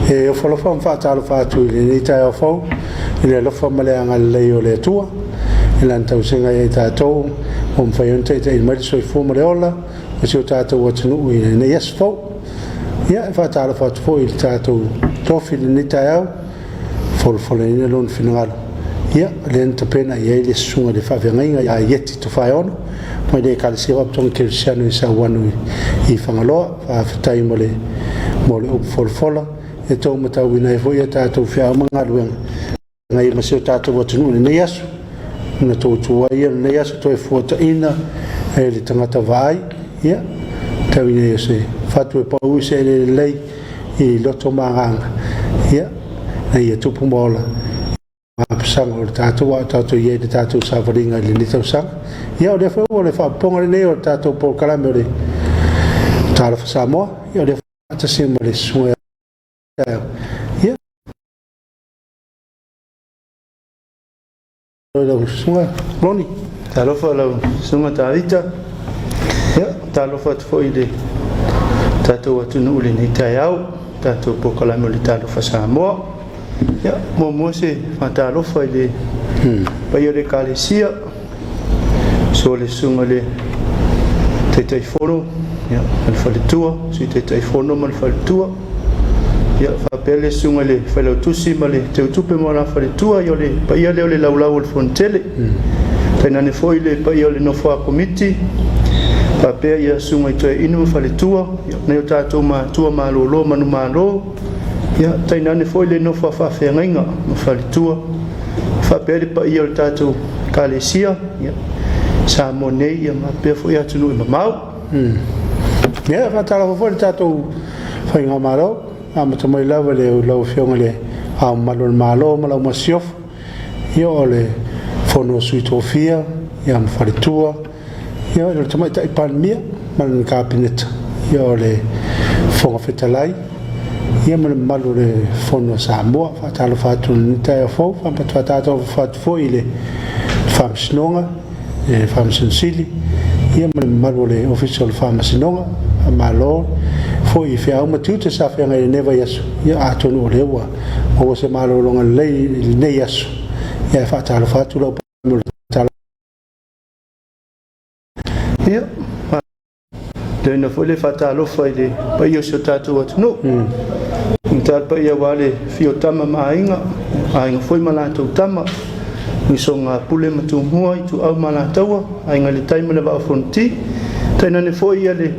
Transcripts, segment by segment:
E ofo alofa ma faatalofa atu i lenei taeao fou i le alofa ma le agalelei o le Atua i lana tausiga ia i tatou ua mafai ona taitaiina mai le soifua ma le ola o si o tatou atunuu i lenei aso fou. Ia, e faatalofa atu foi i le tatou tofi i lenei taeao, folafolaina lona finagalo, ia, lea na tapena i ai le susuga i le faafeagaiga ia Ieti Tofaeono mai le Ekalesia Faapotopotoga Kerisiano i Sauano i Fagaloa. Faafetai mo le upu folafola e tou matauina ai foi a tatou feau ma galuega feagai ma si o tatou atunuu i lenei aso. Na tou tu ai ia lenei aso toe fuataina e le tagata vaai, ia, tau ina ia se fatu e pau i se eleele lelei i loto ma agaga, ia, ina ia tupu ma ola mapusaga o le tatou a o tatou i ai i le tatou savaliga i lenei tausaga. Ia, o lea foi ua le faapopoga lenei o le tatou polokalame o le Talofa Samoa, ia, o lea faatasi ma le susuga ia lau susuga Loni. Talofa lau susuga Tavita. Ia, talofa atu foi i le tatou atunuu i lenei taeao, tatou polokalame o le Talofa Samoa. Ia, muamua se faatalofa i le paia o le Ekalesia, so le susuga i le Taitaifono, ia, ma le faletua, Sui Taitaifono ma le faletua. Ia, faapea le susuga i le Failautusi ma le Teutupe mo la faletua, ia o le paia lea o le laulau o le Fonotele. Tainane foi le paia o le nofo a Komiti, faapea ia susuga i toeaina ma faletua, ia, nai o tatou matua malolo manumalo, ia, tainane foi le nofo a faafeagaiga ma faletua, faapea le paia o le tatou Ekalesia, ia, Samoa nei, ia faapea foi atunuu e mamao. Ia, faatalofa foi i le tatou faigamalo, amata mai lava i le lau Afioga i le Ao Mamalu o le Malo ma lau Masiofo, ia o le Fono a Sui Tofia, ia ma faletua, ia o le Tamaitai Palemia ma lana Kapeneta, ia o le Fofoga Fetalai, ia ma le mamalu o le Fono a Samoa. Faatalofa atu i lenei taeao fou, faatalofa atu foi i le Faamasinoga, le Faamasino Sili, ia ma le mamalu o le Ofisa o le Faamasinoga. Faamalo foi i feau ma tiute sa feagai i lenei vaiaso, ia atonu o lea ua maua se malologa lelei i lenei aso. Ia e faatalofa atu lau o le tala. Ia, faaleoina foi le faatalofa i le paia o si o tatou atunuu. I le paia aua le afio o Tama ma Aiga, Aiga foi ma latou Tama, Usoga a Pule ma Tumua, Ituau ma Alataua, Aiga i le Tai ma le Vaa o Fonoti. Tainane foi ia le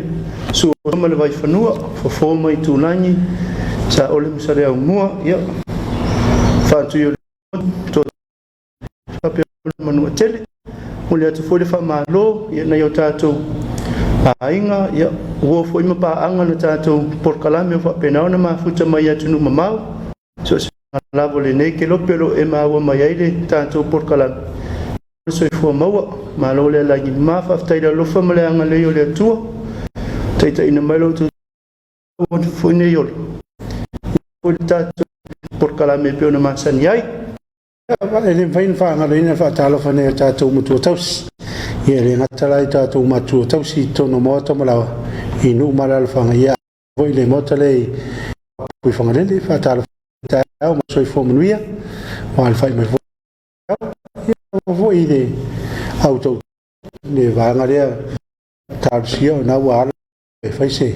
Sua ma le Vaifanua, Fofo ma Itulagi, Saole ma Saleaaumua, ia, Faatui o le faapea Manuatele. Momoli atu foi le faamalo i nai o tatou aiga, ia, uo foi ma paaga na tatou polokalame o faapena ona mafuta mai i atunuu mamao. So o se lava o lenei kelope o lo o e maua mai ai le tatou polokalame. Le soifua maua, malo le alagi ma faafetai le alofa ma le agalelei o le Atua. Taitaiina mai lo outou foi nei ola. Foi le tatou polokalame e pei ona masani ai. E le mafai ona faagaloina le faatalofa nei o tatou matua tausi. Ia e le gata la i tatou matua tausi i totonu o maota ma laoa i nuu ma alaalafaga, ia foi le maota lea i Puifagalele, faatalofa taeao ma soifua manuia, ua alafai mai foi ia foi i le au tau le vaega lea talosia o na ua ala e fai se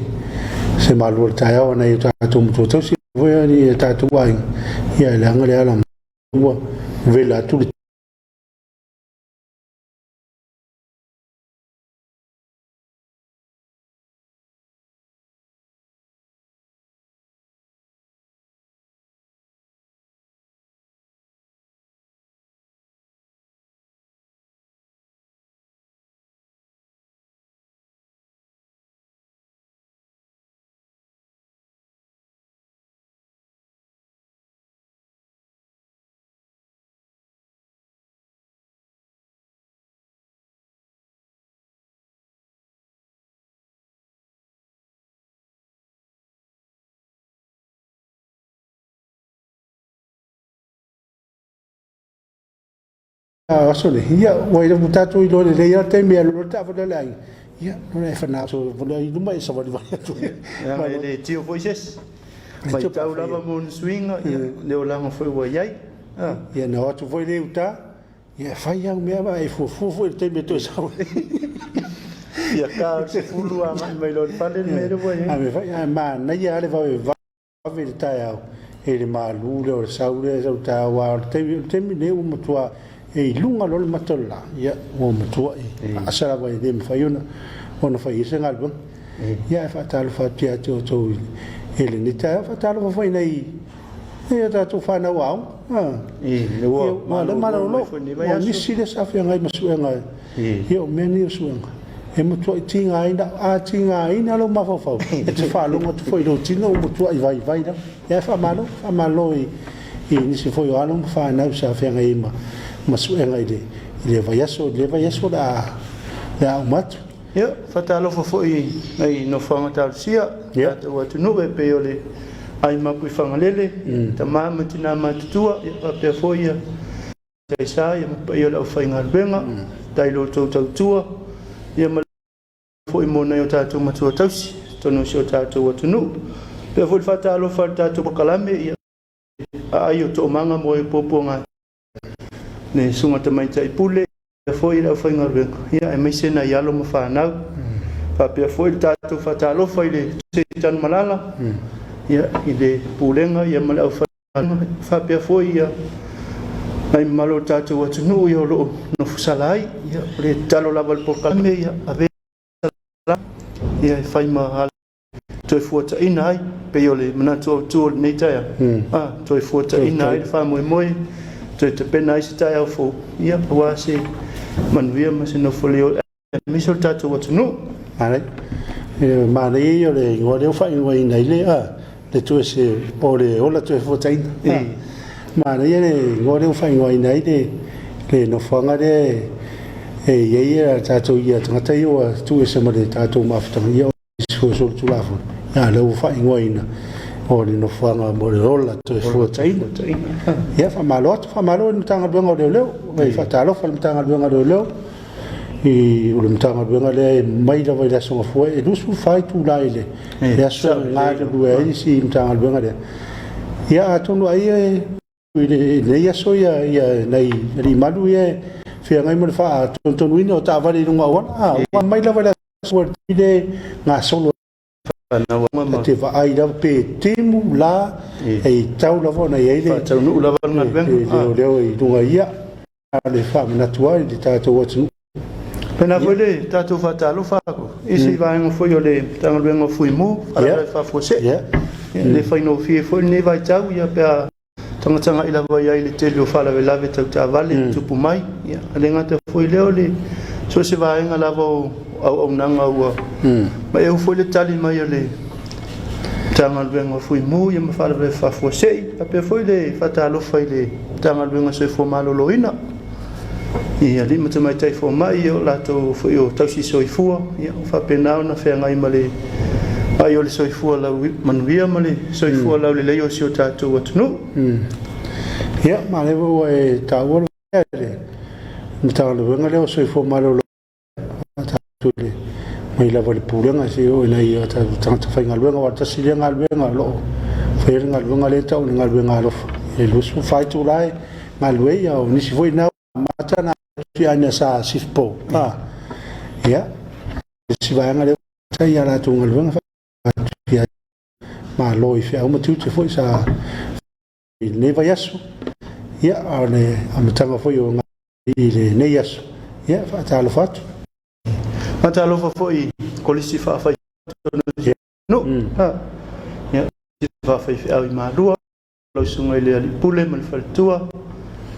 malu o le taeao nai o tatou matua tausi foi i tatou aiga, ia e leaga le ala ua vela atu le aso nei, ia ua ua tatou iloa lelei lava le taimi e alu loa le taavale a le aiga, ia, ona e fanau i luma e savalivali atu. E le tio foi se isi. Matau lava mo ni suiga, ia, le olaga foi ua i ai. A. Ia, na o atu foi lea i uta, ia, e fai au mea ma e fuafua foi i le taimi e toe sau ai. Fia ka o le 10 agai mai loa i le fale le mea lea ua i ai. A mea fai, ae manaia lava le vavevave i le taeao i le malu lea o le sau lea e sau i le taeao, aua o le taimi, o le taimi lenei ua matua e i luga loa le mata o le la, ia, ua matua i asa lava e le mafai ona fai ai se galuega. Ia, ae faatalofa atu ia te outou i lenei taeao, faatalofa foi i nai o tatou fanau aoga. Ua Ua le malolo, ua nisi lea sa feagai ma suega. Ia, o mea nei o suega, e matuai tigaina, a tigaina lou mafaufau, e te faalogo atu foi i lou tino ua matuai vaivai lava. Ia, ae faamalo, faamalo i nisi foi o alo ma fanau sa feagai ai ma suega i le vaiaso, i le vaiaso o le a uma atu. Ia, faatalofa foi i nai nofoaga talosia, tatou atunuu e pei o le Aiga Mapuifagalele, tama ma tina matutua, ia faapea foi ia taisa ia ma paia o le aufaigaluega, tai lo outou tautua, ia ma foi mo nai o tatou matua tausi, totonu o si o tatou atunuu. Pea foi le faatalofa i le tatou polokalame, ia aai o toomaga mo e puapuaga le susuga tamaitai pule foi le aufaigaluega, ia aemaise nai alo ma fanau. Faapea foi le tatou faatalofa i le Tanumalala, ia i le pulega ia ma le aufaigaluega, faapea foi ia nai mamalu o le tatou atunuu ia o lo o nofosala ai. Ia o le tatalo lava i le polokalame, ia ave ia e fai ma toe fuataina ai, pei o le manatu autu o lenei taeao, toe fuataina ai le faamoemoe, toe tapena ai se taeao fou, ia aua se manuia ma se nofo lelei aemaise o le tatou atunuu. Manaia. E manaia ia o le igoa lea ua faaigoaina ai le le toese o le ola toe fuataina. Manaia le igoa lea ua faaigoaina ai le nofoaga lea e i ai a tatou ia tagata ia ua tuuese ma le tatou mafutaga ia o solitulafono, ia lea ua faaigoaina o le nofoaga mo le ola toe fuataina. Ia, faamalo atu, faamalo i le Matagaluega o Leoleo, e faatalofa i le Matagaluega o Leoleo, i o le Matagaluega lea e mai lava i le Aso Gafua, e 24 itula i le aso e galulue ai si Matagaluega lea. Ia, atonu ai i lenei aso ia nai alii malu ia e feagai ma le faatonutonuina o taavale i luga o auala, ua mai lava i le aso i le gasolo e te vaai lava pe timu la e tau lava ona i ai le faataunuu lava le galuega leoleo i luga ia le faamanatu ai le tatou atunuu. Pena foi le tatou faatalofa i se vaega foi o le Matagaluega o Fuimu, Faalavelave Faafuasei. Le faigofie foi lenei vaitau, ia pe a tagatagai lava i ai le tele o faalavelave tau taavale tupu mai. Ia, le gata foi lea o le so se vaega lava o auaunaga ua maeu foi le tali mai o le Matagaluega o Fuimu ia ma Faalavelave Faafuasei. Faapea foi le faatalofa i le Matagaluega o Soifua Maloloina, i alii ma tamaitai fomai o latou foi o tausi soifua, ia faapena ona feagai ma le vaai o le soifua lau manuia ma le soifua laulelei o si o tatou atunuu. Ia, manaia foi ua e taua le Matagaluega lea o Soifua Maloloina tatou mai lava i le pulega seia oo i nai o tatou tagata faigaluega, aua tasi lea galuega o lo o faia le galuega lea e tau o le galuega alofa. E 24 itula e galulue ai, a o nisi foi na amata na fiaina sa shift po. Ia, isi vaega lea sa ia latou galuega faatu malo i feau ma tiute foi sa i lenei vaiaso. Ia, a o le amataga foi o i lenei aso, ia, faatalofa atu. Faatalofa foi i kolisi faafai no. Ia, faafaifeau i Malua, lau susuga i le alii pule ma le faletua,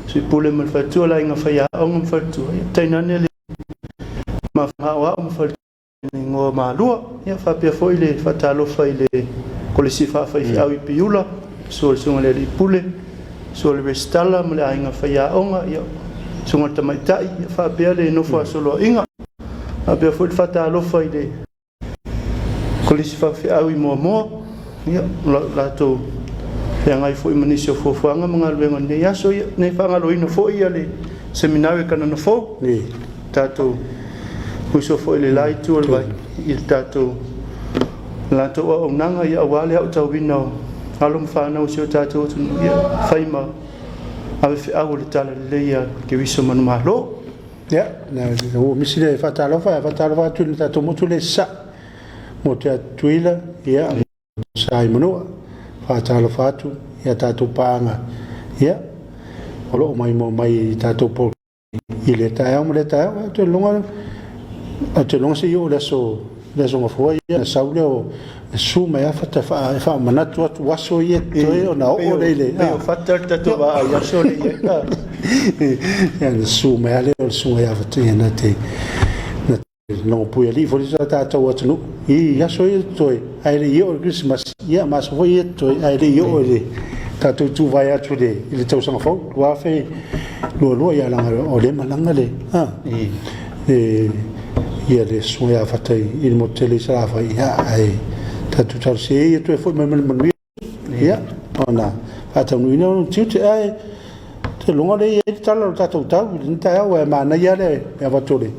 sui pule ma le faletua, le aiga faiaoga ma faletua, ia tainane le mafaaoao ma faletua igoa Malua. Ia faapea foi le faatalofa i le kolisi faafaifeau i Piula, susu le susuga i le alii pule, susu le resitala ma le aiga faiaoga, ia susuga i le tamaitai, ia faapea le nofo a soloaiga. Faapea foi le faatalofa i le kolisi faafeau i Moamoa, ia latou feagai foi ma nisi o fuafuaga ma galuega o lenei aso. Ia ne i faagaloina foi ia le seminari Kanana Fou, tatou uso foi le la itu o le vai i le tatou latou auaunaga, ia aua le aotauina o alo ma fanau o si o tatou atunuu, ia fai ma ave feau o le talalelei a Keriso manumalo. Ia, ua misi le faatalofa, e faatalofa atu i le tatou motu le Sasae, motu ia Tutuila, ia, sa i Manua, faatalofa atu ia tatou paaga, ia, o lo o maimoa mai i tatou polokalame i lea taeao ma lea taeao. Ou te lagona, ou te lagona se i oo i le aso, le aso Gafua, ia, ona sau lea o le susu mai lava Fata e faamanatu atu aso ia toe ona oo lea i le... Pei o Fata le tatou vaai aso lea i ai. Ia, ona susu mai lava lea o le susuga ia Fata, ia, na te Logopuialii foi le tatou atunuu i aso ia totoe ae le i oo i le Kerisimasi, ia ma aso foi ia totoe ae le i oo i le tatou tuvae atu i le tausaga fou 2022. Ia leaga o lea e malaga le ia le susuga ia Fata i le motu tele i Salafai, ia ae tatou talosia ia toe foi mai ma le manuia. Ia, ona faataunuuina ona tiute, ae te luga lea i ai le tala o le tatou tau i lenei taeao, ae manaia lava le avatu o le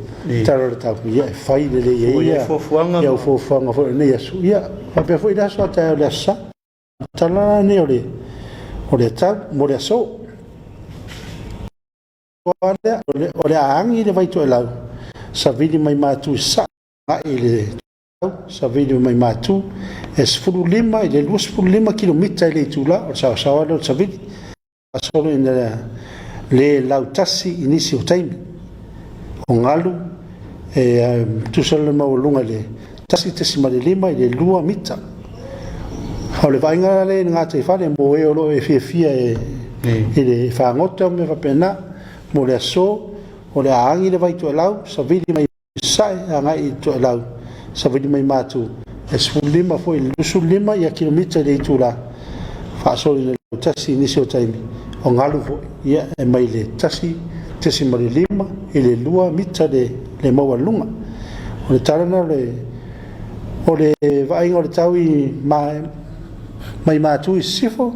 tala o le tau, ia e fai lelei ai ia fuafuaga ia fuafuaga foi o lenei aso. Ia, faapea foi le aso a taeao le Aso Sa. Tala lenei o le tau mo le aso. O le a agi le Vaitoelau, savili mai Matu i Sasae agai i le savili mai Matu, e 15 i le 25 kilomita i le itula, o le saoasaoa lea o le savili. Faasolo ina le lautasi i nisi o taimi. O galu e tusa le maualuga i le 1.5 i le 2 mita. O le vaaiga lea i le gataifale mo e o lo o e fiafia i le fagota ma mea faapena, mo le aso, o le a agi le Vaitoelau, savili mai Sasae agai i Toelau, savili mai Matu, e 15 foi i le 25 ia kilomita i le itula, faasolo ina lautasi i nisi o taimi, o galu foi, ia e mai le 1.5 i le 2 mita le maualuluga. O le tala lena o le vaaiga o le tau i mai Matu i Sisifo,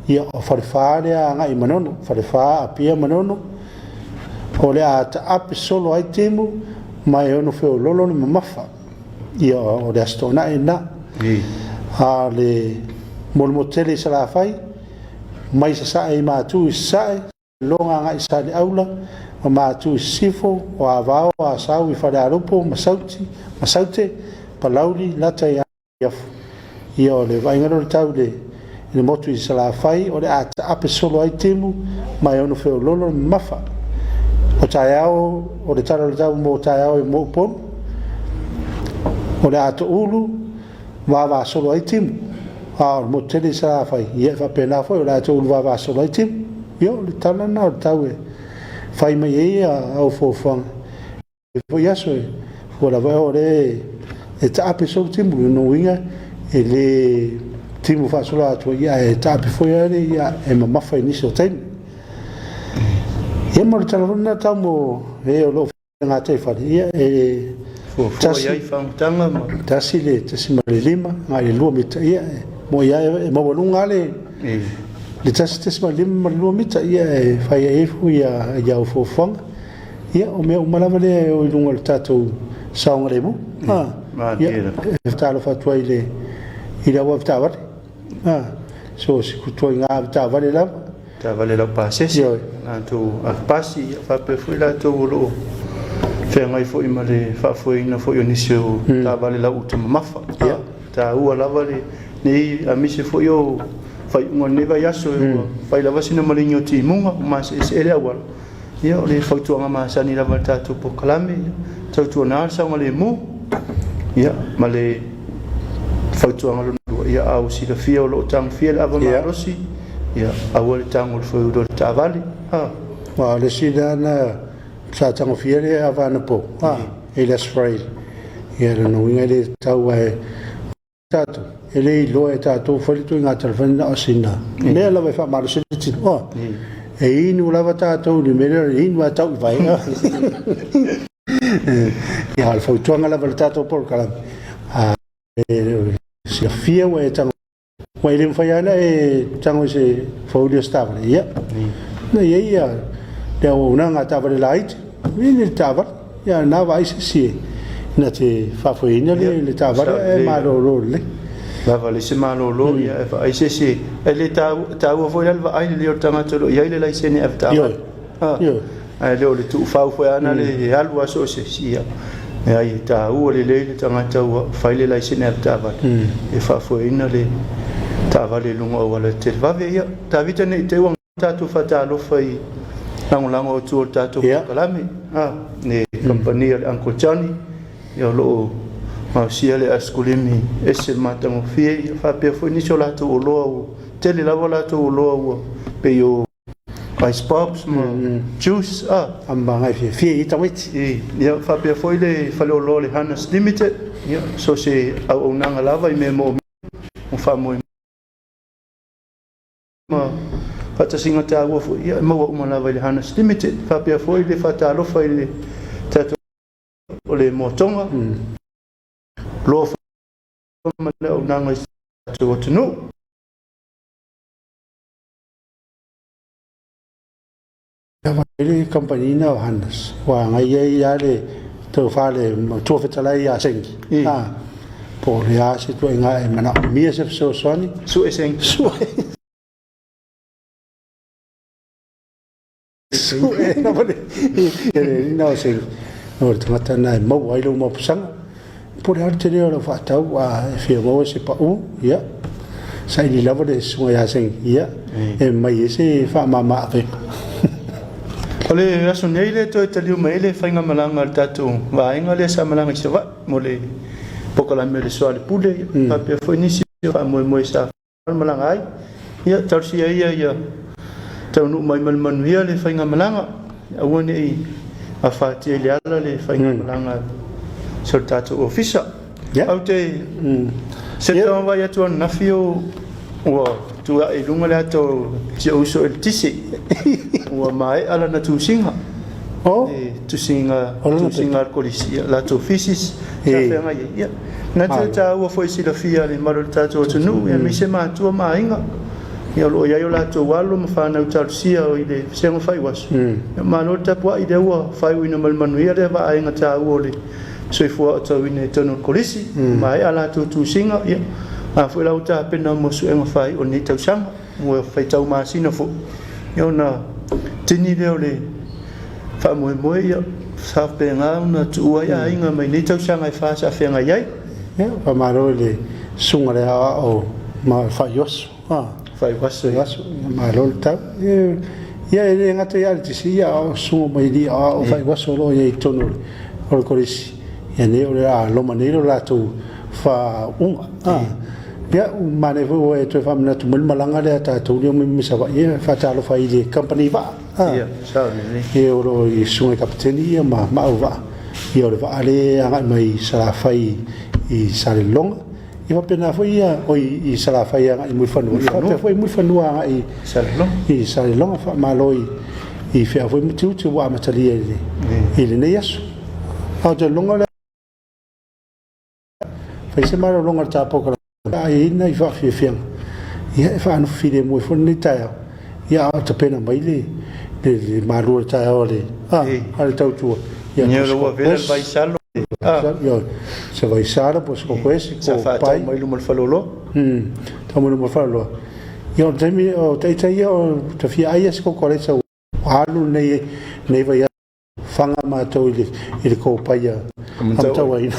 ia o Falefa lea agai i Manono, Falefa, Apia, Manono, O le a taape solo ai timu ma e ono feololo le mamafa. Ia, o le Aso Toonai lena. A o le molimoli tele i Salafai, mai Sasae i Matu i Sasae, Loga agai i Saleaula, ma Matu i Sisifo, o Avao, Asau i Falealupo ma Sauti, ma Saute, Palauli, Lata i Afu. Ia, o le vaaiga lea o le tau i le motu i Salafai, o le a taape solo ai timu ma e ono feololo le mamafa. O taeao, o le tala o le tau mo taeao i mo Upolu, o le a toulu vava solo ai timu. A o le motu tele i Salafai, ia e faapena foi, o le a toulu vava solo ai timu. Ia, o le tala lena o le tau e fai mai ai au fuafuaga. Foi aso e fua lava o le e taape solo timu, lona uiga e le timu faasolo atu ia e taape foi ale ia e mamafa i nisi o taimi. Ia mo le tala foi lena tau mo e o loo gataifale ia e Fuafua i ai faamatalaga ma tasi le 1.5 agai le 2 mita, ia mo ia e maualuga le le 1.5 ma le 2 mita, ia e fai ai foi ia au fuafuaga. Ia, o mea uma lava lea e o i luga o le tatou saogalemu. Ia, e talofa atu ai i le au avetaavale. So se ituaiga avetaavale lava. Taavale laupasese, latou avepasi, ia faapea foi latou o lo o feagai foi ma le faafoeina foi o nisi o taavale lau uta mamafa. Ia, taua lava lenei aemaise foi o faaiuga o lenei vaiaso, ua fai lava sina maligi o timuga, ua maseesee le auala. Ia, o le fautuaga masani lava i le tatou polokalame, ia, tautuana le saogalemu. Ia, ma le fautuaga lona lua, ia, a ua silafia o lo o tagofia le ava malosi, ia, aua le tago i le foeula o le taavale. Ha. Aua o le isi lea na sa tagofia le ava anapo, ha, i le Aso Faraile. Ia, lona uiga e le tatau ae tatou, e le iloa e tatou fai le ituaiga telefoni na o sina mea lava e faamalosi ai le tino. Oh, e inu lava tatou i le mea lea o le inu lava tau i vai. Ia, o le fautuaga lava i le tatou polokalame, a e silafia ua e tago, ua e le mafai lava ona e tago i se foeuli o se taavale, ia, na i ai le auaunaga a taavale laiti, i le taavale. Ia na vaai se isi e na te faafoeina le taavale ae malolo lelei. Lava le se malolo ia e vaai se isi, e le taua foi la le vaai lelei o le tagata o lo o i ai le laisene avetaavale. Ioe. Ae le o le tuufau foi ana le alu a so o se isi, ia. Leai, e taua lelei le tagata ua fai le laisene avetaavale e faafoeina le taavale i luga o auala televave. Ia, Tavita, ne i te i ua tatou faatalofa i lagolago autu o le tatou polokalame, le kamupani a le Uncle Johnny, ia o lo o gaosia le aisikulimi ese le matagofie, ia faapea foi nisi o latou oloa ua tele lava latou oloa ua pei o ice pops ma juice. Amaga e fiafia i tamaiti. Ia faapea foi le faleoloa o le Hannas Limited, ia so o se auaunaga lava i mea moomia ma faamoemoe ma faatasiga taua foi, ia e maua uma lava i le Hannas Limited. Faapea foi le faatalofa i le tatou o le Moatoga, loa foi ma le auaunaga i si tatou atunuu. Ia le kamupani na o Hannas, ua agai ai lava le tofa le matua fetalai ia Sengi. Po o le a se ituaiga e manaomia se fesoasoani. Sue Sengi. Sue. Sue lava le le na o Sengi. O le tagata na e maua ai lou mapusaga. Po o le a le tele o lau faatau a e fia maua se pau, ia, saili lava le susuga ia Sengi, ia, e mai ai se faamama avega. O le aso nei lea toe taliu mai ai le faigamalaga a le tatou vaega lea sa malaga i Savaii mo le polokalame o le Soalepule, ia, faapea foi nisi o faamoemoe sa malaga ai. Ia, talosia ia ia taunuu mai ma le manuia le faigamalaga, aua ne i afatia i le ala le faigamalaga a le tatou ofisa. Ou te se vaai atu ananafi o ua tu ae i luga le ata o si ou uso eletise, ua maea lana tusiga. Le tusiga tusiga a le kolisi, ia latou fees sa feagai ai. Ia, manatu e taua foi silafia le mamalu o le tatou atunuu, aemaise matua ma aiga, ia o lo o i ai o latou alo ma fanau talosia i le vasega faiuaso. Ia, malo le tapuai, lea ua faaiuina ma le manuia lea vaega taua o le soifua aotauina i totonu o le kolisi, maea latou tusiga, ia a foi la ua tapena mo suega faaiu o lenei tausaga, ua faitau masina foi, ia ona tini lea o le faamoemoe, ia sa faapena ona tuua ai aiga mai nei tausaga e 4 sa feagai ai. Ia, faamalo i le susuga le aoao ma Faioso. Faiuaso. Faioso, malo le tau. Ia, e le gata ia le tisi, ia o susuga mai li aoao Faioso o lo o i ai i totonu o le kolisi. Ia nei o le a loma nei lo latou faauuga. Ia, manaia foi ua e toe faamanatu mai le malaga lea a tatou lea mai Savaii, e faatalofa i le kamupani vaa. Ia, sao lelei. Ia o lo o i susuga i kapeteni ia ma au vaa. Ia o le vaa lea e agai mai Salafai i Salelologa. Ia faapena foi ia o i Salafai agai i Mulifanua. Ia faapea foi Mulifanua agai i Salelologa. Faamalo i feau foi ma tiute ua amatalia i lenei aso. A o te logo lea fai se malologa o le tapoka a i ai nai faafiafiaga, ia e faanofu filemu ai foi lenei taeao, ia a o tapena mai le malu o le taeao a le tautua. Ia, Ia ua vela le vaisalo. Ia, se vaisalo po o se kokoesi po o pai. Sa faatau mai luma o le faleoloa. Tau mai luma o le faleoloa. Ia o le taimi o taitai ia o tafia ai ia se kokoaleisa ua alu lenei vai faga matou i le kopai a Matauaina.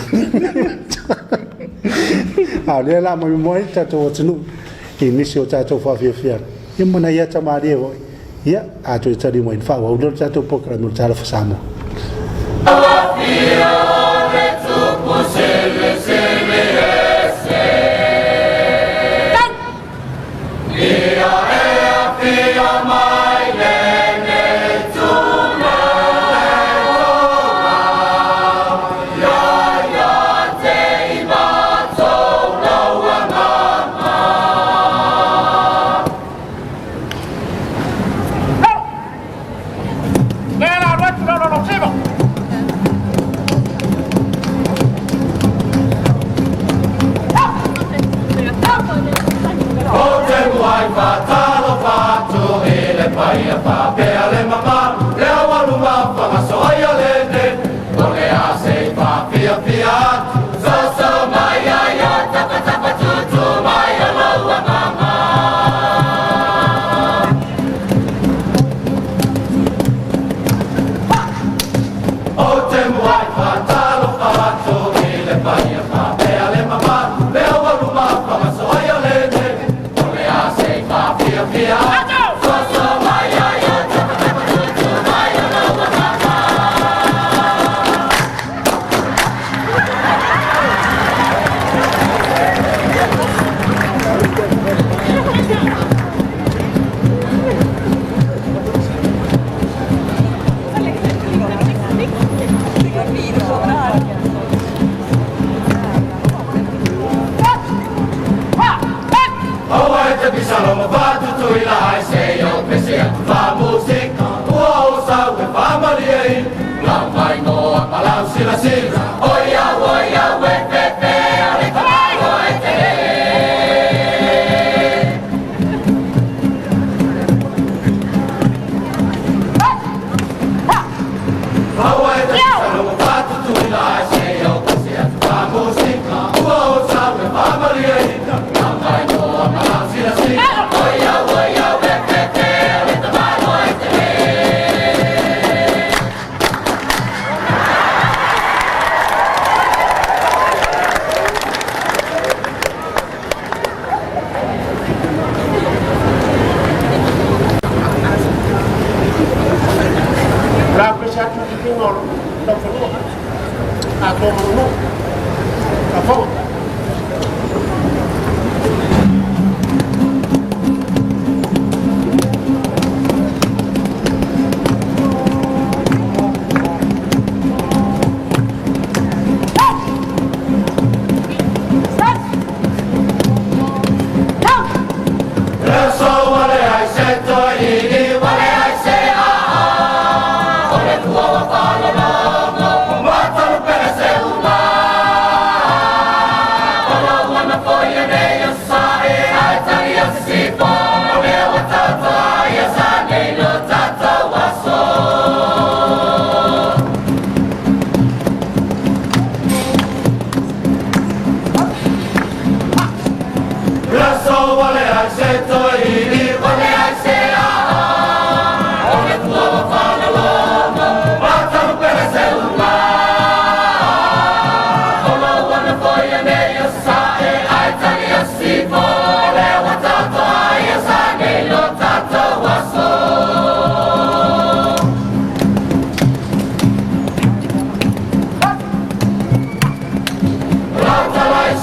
A o lea la mai mo ai tatou atunuu i nisi o tatou faafiafiaga. Ia ma nai ata malie foi. Ia, a toe tali mai faaauau lea o le tatou polokalame o le Talofa Samoa.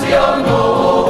Siono,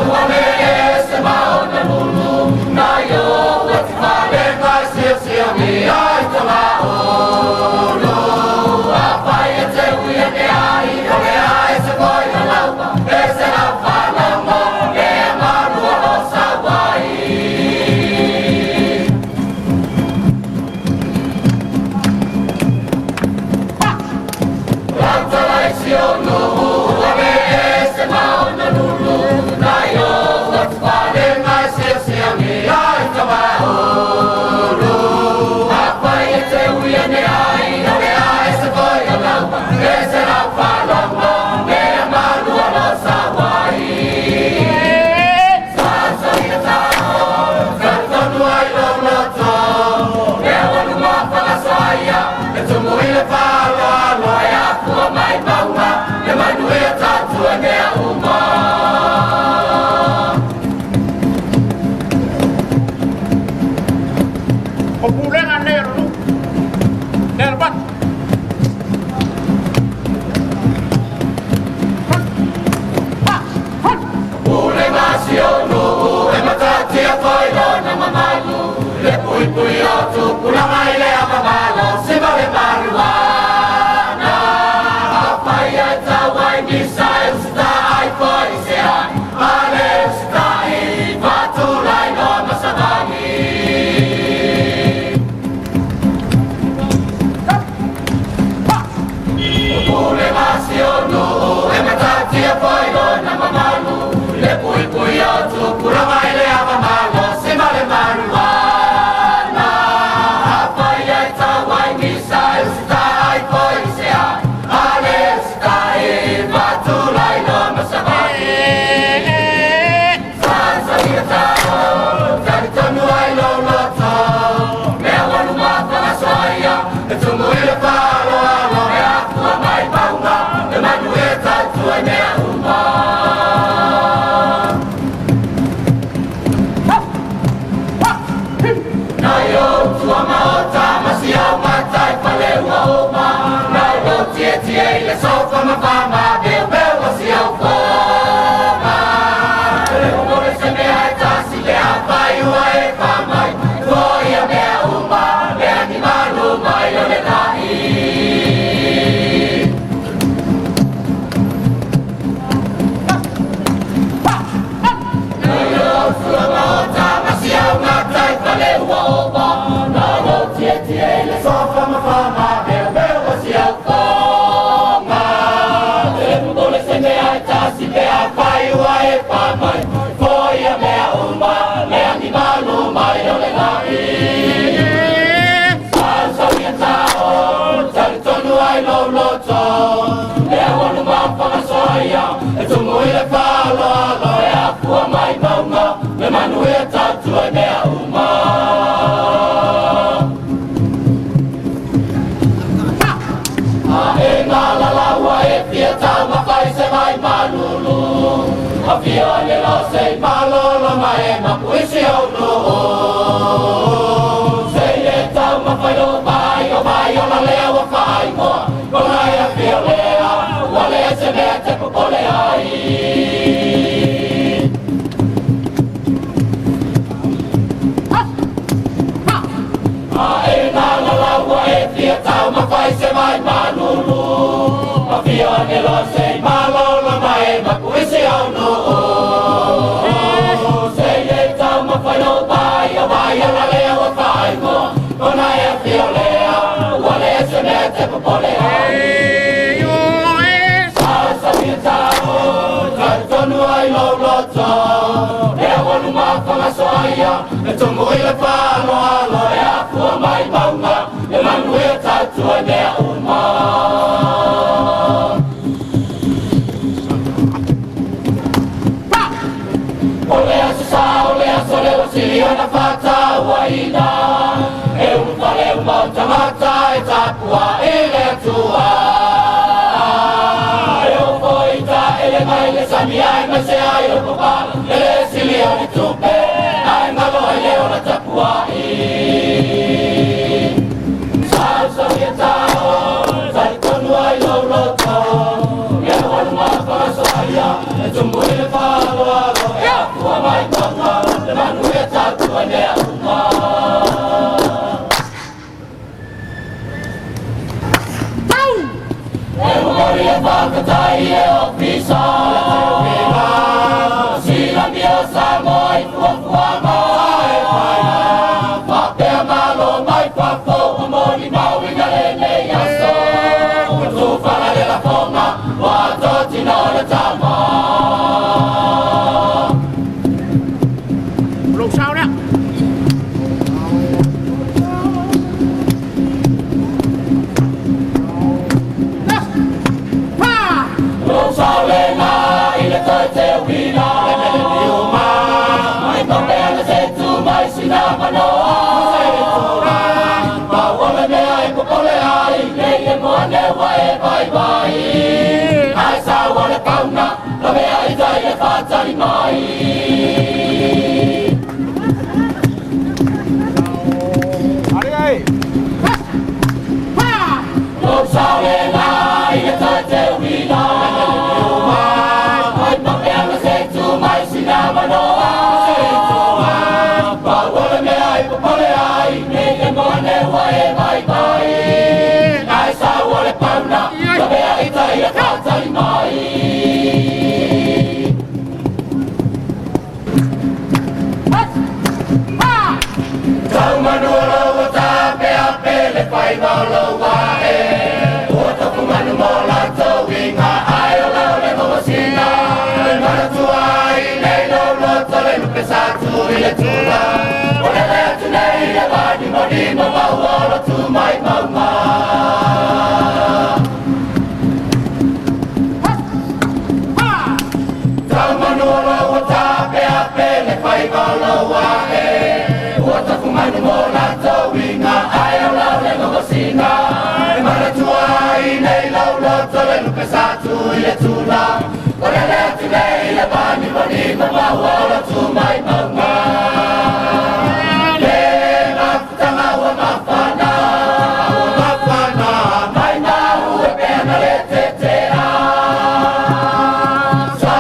Sa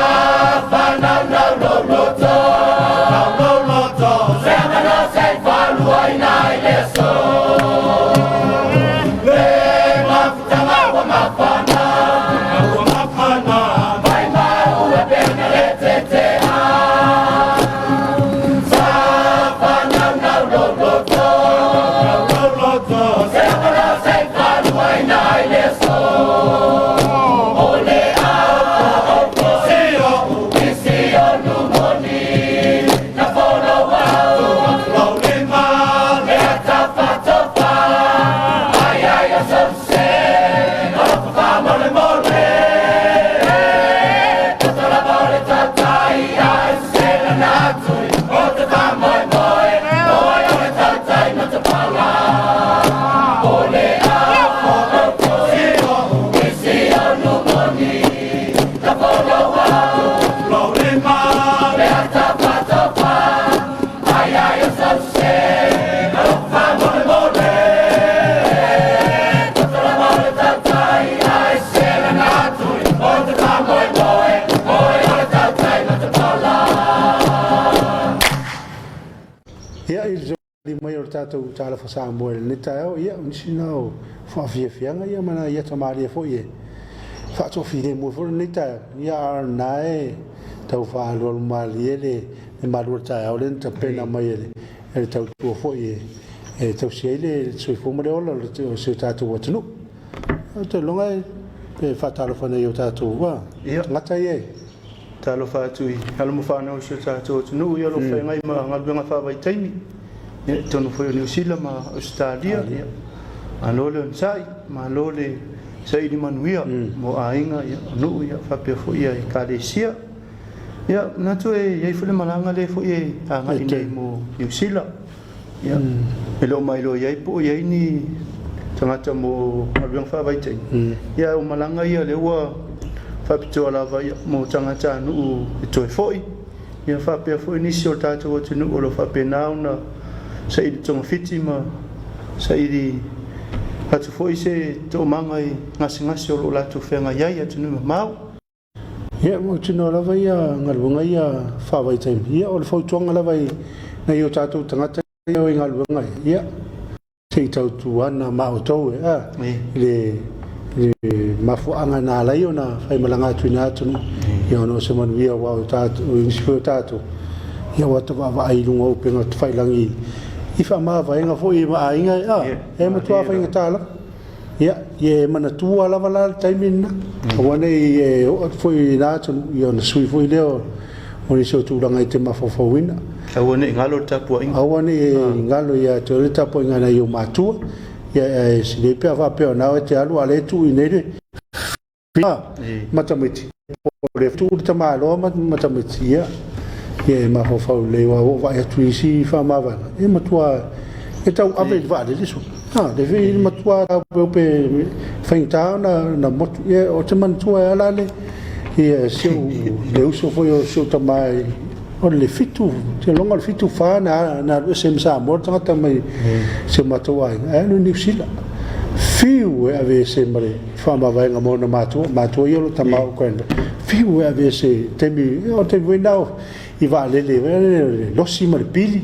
fa na na lo lo. Ia, i le mai o le tatou Talofa Samoa i lenei taeao, ia, o nisi na o faafiafiaga ia ma nai ata malie foi e faatoafilemu ai foi lenei taeao. Ia, a o lena e tau faaalualu malie le malu o le taeao lea na tapena mai e le tautua foi e tausi ai le soifua ma le ola o si o tatou atunuu. Ou te iloa e faatalofa nei o tatou tagata ia. Talofa atu i alo ma fanau o si o tatou atunuu, ia o lo o feagai ma galuega faavaitaimi, ia, i totonu foi o Niu Sila ma Ausetalia. Ia, malo le onosai, malo le saili manuia mo aiga, ia, o nuu, ia, faapea foi ia ekalesia. Ia, manatu e i ai foi le malaga lea foi e agai nei mo Niu Sila. Ia, e le o mailoa i ai po o i ai ni tagata mo galuega faavaitaimi. Ia, o malaga ia lea ua faapitoa lava ia, mo tagatanuu e toe foi. Ia, faapea foi nisi o le tatou atunuu o lo o faapena ona saili togafiti ma saili atu foi se toomaga i gasegase o lo o latou feagai ai i atunuu mamao. Ia, ua tino lava ia galuega ia faavaitaimi. Ia, o le fautuaga lava i nai o tatou tagata ia o i galuega ia, se i tautuana ma outou e, a, i le mafuaaga na ala ai ona faimalaga atu i na atunuu, ia ona o se manuia aua o tatou, o nisi foi o tatou, ia ua ta vaavaai i luga o upega tafailagi i faamavaega foi ma aiga, a, e matua faigata lava. Ia, ia e manatua lava la le taimi lena. Aua ne i e oo atu foi i la atunuu, ia ona sui foi lea o nisi o tulaga e te mafaufauina. Aua ne i galo le tapuaiga. Aua ne i galo ia te oe le tapuaiga a nai ou matua. Ia, ae silei pe a faapea o na e te alu a o lea e tuu i inei le ma tamaiti. O le tuu le tamaloa ma tamaiti, ia, ia e mafaufau lelei aua ua ou vaai atu i isi faamavaega, e matua e tau ave i le vaalele solo. A, le fi le matua opeope faigata ona motu. Ia, ou te manatua ai lava la le, ia, si ou, le uso foi o si ou tama o le 7, seiloga o le 74 na alu ese ai ma Samoa le tagata mai si o matou aiga, ae alu i Niu Sila. Fiu e aveese ma le faamavaega ma ona matua, matua ia o lou tama o grandpa. Fiu e aveese taimi, o le taimi foi lena i vaalele, le losi ma le pili,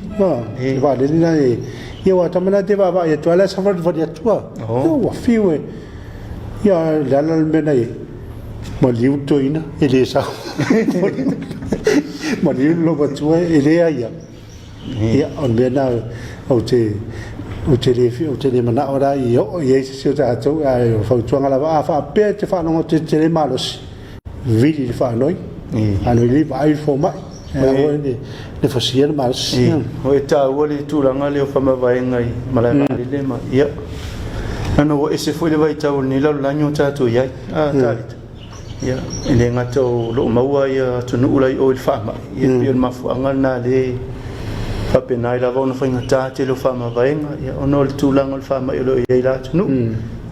le vaalele lena e, ia aua tama na te vaavaai atu lava la e savalivali atu lava. Ua fiu e, ia le ala le mea na i ai. Maliu le toeaina, e le sau. Maliu le loumatua, e leai lava. Ia, o le mea lena ou te, ou te le, ou te le manao la i oo i ai se isi o tatou, ae o le fautuaga lava, a faapea e te faalogo atu e te le malosi, vili i le faanoi, faanoi lelei, vaai i le fomai, aua ne i fosia le malosi. E taua le tulaga lea o faamavaega i malae vaalele ma, ia, ona ua ese foi le vaitau o lenei lalolagi o tatou i ai. A, Talita, ia, e le gata o lo o maua ia atunuu la i o i le faamai, ia, e pei o le mafuaaga lena lea e faapena ai lava ona faigata tele o faamavaega, ia, ona o le tulaga o le faamai o lo o i ai i la atunuu.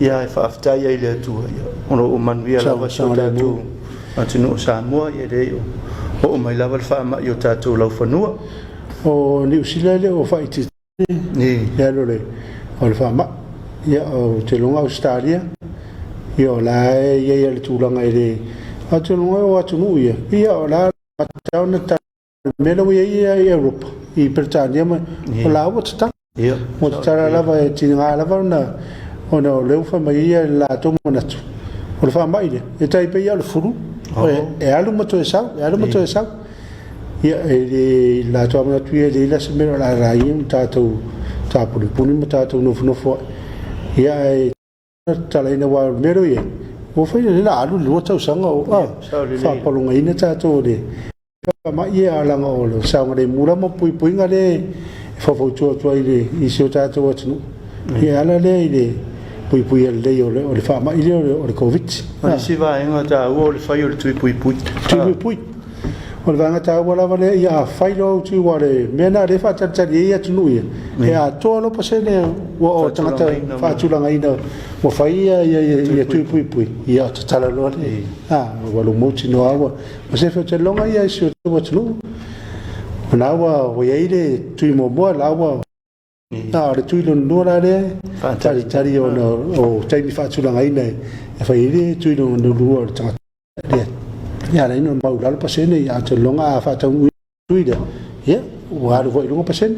Ia, ae faafetai ai i le Atua, ia, o lo o manuia lava si o tatou atunuu o Samoa, ia, e leai o oo mai lava le faamai i o tatou laufanua. O Niu Sila e le o faaitiitia le alu o le faamai. Ia, ou te iloa Ausetalia, ia o la e i ai le tulaga e le... Ou te iloa o atunuu ia, ia o la e ona mea la ua i ai i Europa, i Peretania ma o la ua tatala. Ua tatala lava e tiga lava ona ona o lea ua fai mai ia le latou manatu. O le faamai lea, e tai pei lava o le flu, e alu ma toe sau, e alu ma toe sau. Ia, e le latou lava manatu ia e leai la se mea o le a ala ai ona tatou tapunipuni ma tatou nofonofo ai. Ia, ae tatalaina aua o le mea lea ua i ai, ua fai lelei la alu le 2 tausaga o faapalogaina tatou i le faamai ia, leaga o le saogalemu la ma puipuiga lea e faufautua atu ai i si o tatou atunuu. Ia, e ala lea i le puipuia lelei o le faamai lea o le Koviti. O le isi vaega taua o le fai o le tui puipui. Tui puipui. O le vaega taua lava lea, ia afai loa ou tiu, aua o le mea lena o lea e faatalitali ai atunuu ia, e atoa loa pasene ua o tagata faatulagaina ua fai ia tui puipui, ia tatala loa le, ua lou mautinoa ua sefe. Ou te lagona ia i si o tatou atunuu, o lena ua i ai le tui muamua, la ua o le tui lona lua la lea faatalitali ona o taimi faatulagaina e fai ai le tui lona lua o le tagata lea. Ia ala ai ona maualalo pasene, ia ou te lagona a faataunuu tui lea, ia ua alu foi i luga pasene.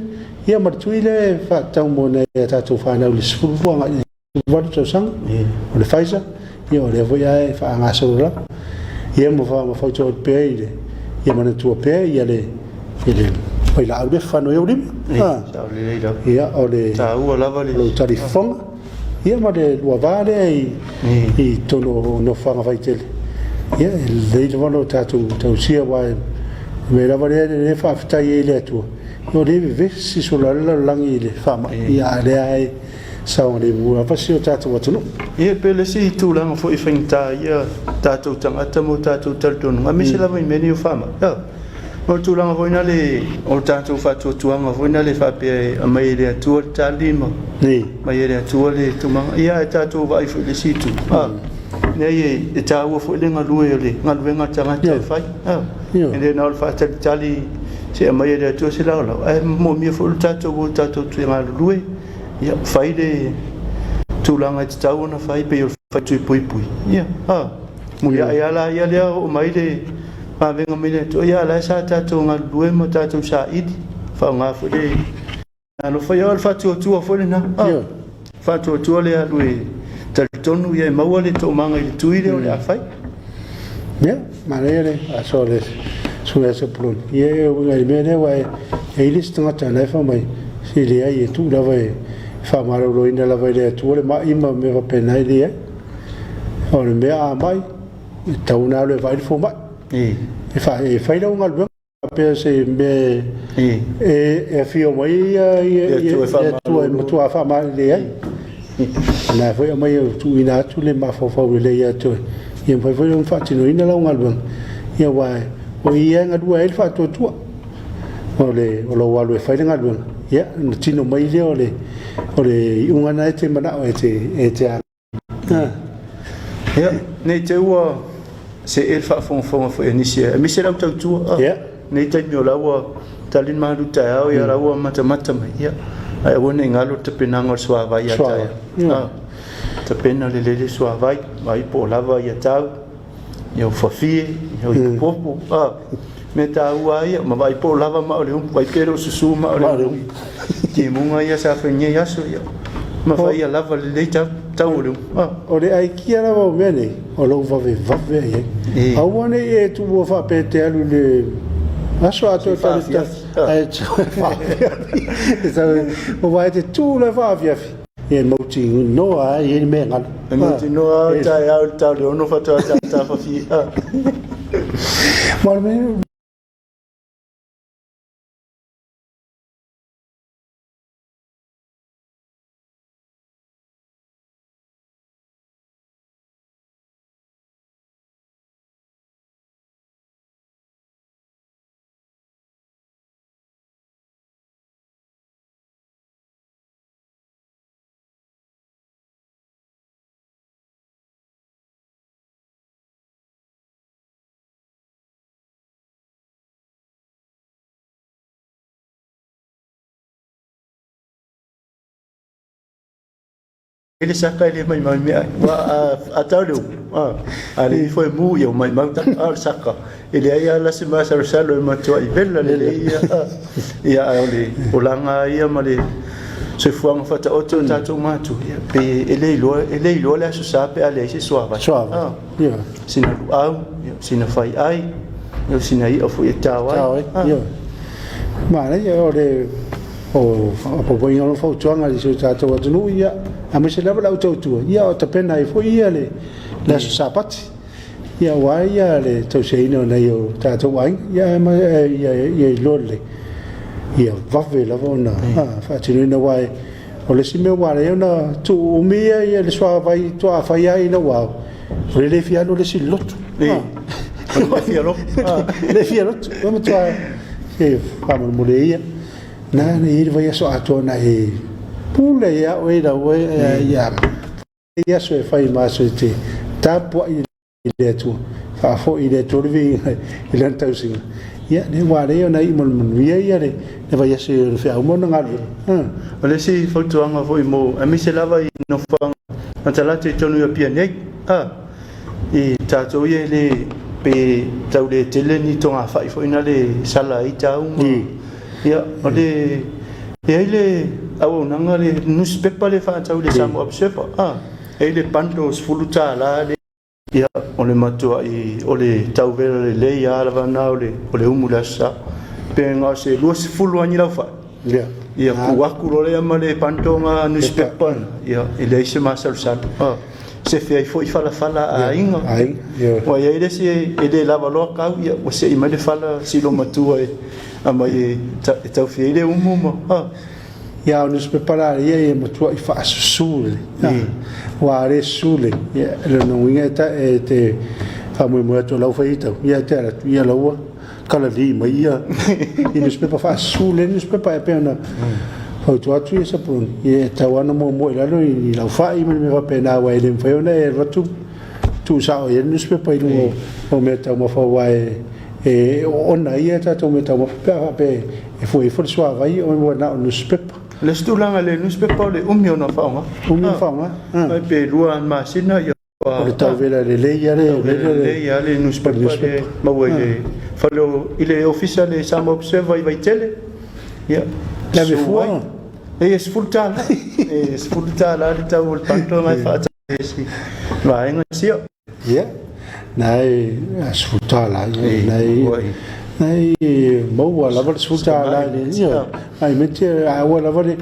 Ia ma le tui lea e faatatau mo nai a tatou fanau i le 12 agai i le 18 tausaga, o le Pfizer, ia o lea foi lava e faagasolo lava. Ia ma fautua atu pea i le, ia manatua pea ia le le vailaau lea e fafano ai ou lima. Sao lelei lava. Ia o le taua lava le lou talifofoga, ia ma le luava lea i totonu o nofoaga faitele. Ia e lelei lava lo tatou tausia, aua e mea lava lea e faafetai ai i le Atua, ia o lea e vevesi solo ai le lalolagi i le faamai, ia a o lea e saogalemu lava si o tatou atunuu. Ia pe le isi tulaga foi e faigata ai ia tatou tagata ma o tatou talitonuga, aemaise lava i mea nei o faamai. O le tulaga foi lea o le tatou faatuatuaga foi lea faapea e aumai e le Atua le tali ma aumai e le Atua le tumaga. Ia ae tatou vaai foi i le isi itu. Leai, e taua foi le galue o le galuega a le tagata e fai. E le na o le faatalitali se aumai e le Atua se laolao, ae moomia foi le tatou o tatou te galulue. Ia fai le tulaga e tatau ona fai, pei o le fai tui puipui. Ia, muliai lava la ia lea oo mai le vavega mai le Atua, ia a o la e sa tatou galulue ma tatou saili, faaaoga foi le alofa, ia o le faatuatua foi lena. Faatuatua le alu e talitonu ia e maua le toomaga i le tui lea o le a fai. Ia, manaia le aso o le Susuga ia Sepuloni. Ia e uiga i le mea lea, aua e i ai le isi tagata o la e fai mai, se leai, e tuu lava e faamaloloina lava e le Atua le mai ma mea faapena, e leai. O le mea a mai, e tatau ona alu e vaai le fomai. E fai lau galuega pea se mea e afio mai le Atua e matua faamalele ai. O lena foi aumai e tuuina atu le mafaufau lelei ia te oe, ia mafai foi ona faatinoina lau galuega. Ia aua o i e galue ai le faatuatua. O le o lou alu e fai le galuega, ia ona tino mai lea o le iuga lena e te manao e te Ia, ne i te i ua see le faafogafoga foi a nisi, aemaise lau tautua. Nei taimi o la ua tali le malu taeao, ia la ua matamata mai. Ia, ae aua ne i galo le tapenaga o le suavai ia taeao. Tapena lelei le suavai, vaai po o lava ia tau, ia ufafie, ia ipupopo. Mea taua lava ia, ma vaai po o lava maa o le umu, vaai pe le o susu maa o le umu. Timuga ia sa fai nei aso, ia, ma fai ia lava lelei tau, tau o le umu. O le aikia lava o mea nei, o lou vavevave i ai. Aua ne i e tuua faapea e te alu i le aso atoa ae aua e te tu loa e faafiafi, e mautinoa lava e i ai le mea e galo. E mautinoa lava taeao i le tau le 6 faatoa tafafie. Ma o le mea E le saka e le maimau mea ai. Aua a tau le upu, a le ifo e mu, ia ua maimau ta. A o le saka, e leai lava la se masalosalo e matuai vela lelei ia. Ia, ae o le olaga lava ia ma le soifuaga faataoto o tatou matua, ia, pe e le iloa, e le iloa le Aso Sa pe a leai se suavai. Suavai. Ia. Sina luau, ia, sina faiai, ia, sina i'a foi e tao ai. Tao ai, ia. Manaia o le o faaopoopoina o lona fautuaga i si o tatou atunuu, ia, aemaise lava le au tautua, ia o tapena ai foi ia le aso Sapati, ia aua ia le tausiaina o nai o tatou aiga, ia ia iloa lelei, ia vave lava ona faatinoina, aua o le isi mea ua ala ai ona tuuumi ia le suavai toa fai ai ina ua ao, o le le fia alu o le isi i le lotu. O le fia lotu. Le fia lotu. Ua matua e faamolemole ia. Na na i le vaiaso atoa na e pule ia oe lau oe ia ia aso e fai ma aso e te tapuai i le Atua, faafoi i le Atua le viiga i lana tausiga. Ia, le ua ala ai ona iu ma le manuia ia le vaiaso i ona feau ma ona galuega. O le isi fautuaga foi mo, aemaise lava i nofoaga matalata i totonu i Apia nei, a, i tatou ia e le, pe tau le tele ni togafai foi na le sala ai tau ma, ia, o le, e i ai le auaunaga le nusipepa lea e faatau i le Samoa Observer, a, e i ai le bundle $10 le, Ia, o le matuai o le tauvela lelei lava lava lena o le, o le umu i le Aso Sa. Pe na o se 20 lava ni laufai. Ia. Ia, tuu atu loa lea ma le bundle newspaper lena, ia, e leai se masalosalo. A, sefe ai foi falafala a aiga. Aiga, ioe. Aua e i ai le isi e le lava loa kau, ia, ua sei mai le fala si loomatua e aumai e, e taufia ai le umu ma, a. Ia o newspaper la ia e matuai faasusu lelei. Ua le susu lelei, ia lona uiga e ta e te faamoemoe atu o la ua fai tau, ia e te alu atu, ia la ua kalali mai ia i newspaper faasusu lelei newspaper e pei ona fautua atu ia Sapuloni, ia e tatau lava ona muamua i lalo i lau fai ma le mea faapena aua e le mafai ona e alu atu tuusao i ai le newspaper i luga o mea taumafa aua e e oona ai a tatou mea taumafa pe a faapea e fua ifo le suavai ua na o newspaper. O le isi tulaga i le newspaper o le umi ona faaaoga. Umi ona faaaoga. Ai pe 2 masina ia. O le tauvela lelei lava le tauvela lelei lava le newspaper le maua i le fale i le ofisa le Samoa Observer i Vaitele. Ia. Le ave fua. E $10. E $10 le tau o le bundle na e faatau e isi vaega sia. Ia, na e $10 ia, na e na e maua lava le $10 i le, ia, ai mete aua lava le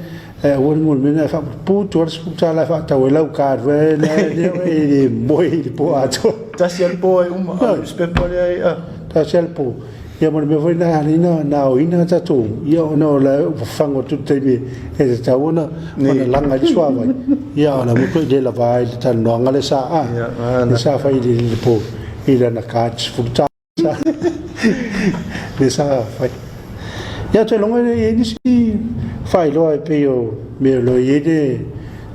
aua le mo le mea na e faaputu le $10 e faatau ai lau card na e le moe i le po atoa. Tasi lava le po e uma, a o le newspaper lea e, a. Tasi lava le po. Ia ma le mea foi lena e ala ai ona aoina tatou, ia ona o la ua fafaga atu le taimi e tatau ona laga ai le suavai, ia o la ua toe le lava ai le talanoaga lea sa a, lea sa fai i le po i lana card $10 lea sa fai. Ia ou te iloa e i ai nisi faailoa e pei o mea o lo o i ai le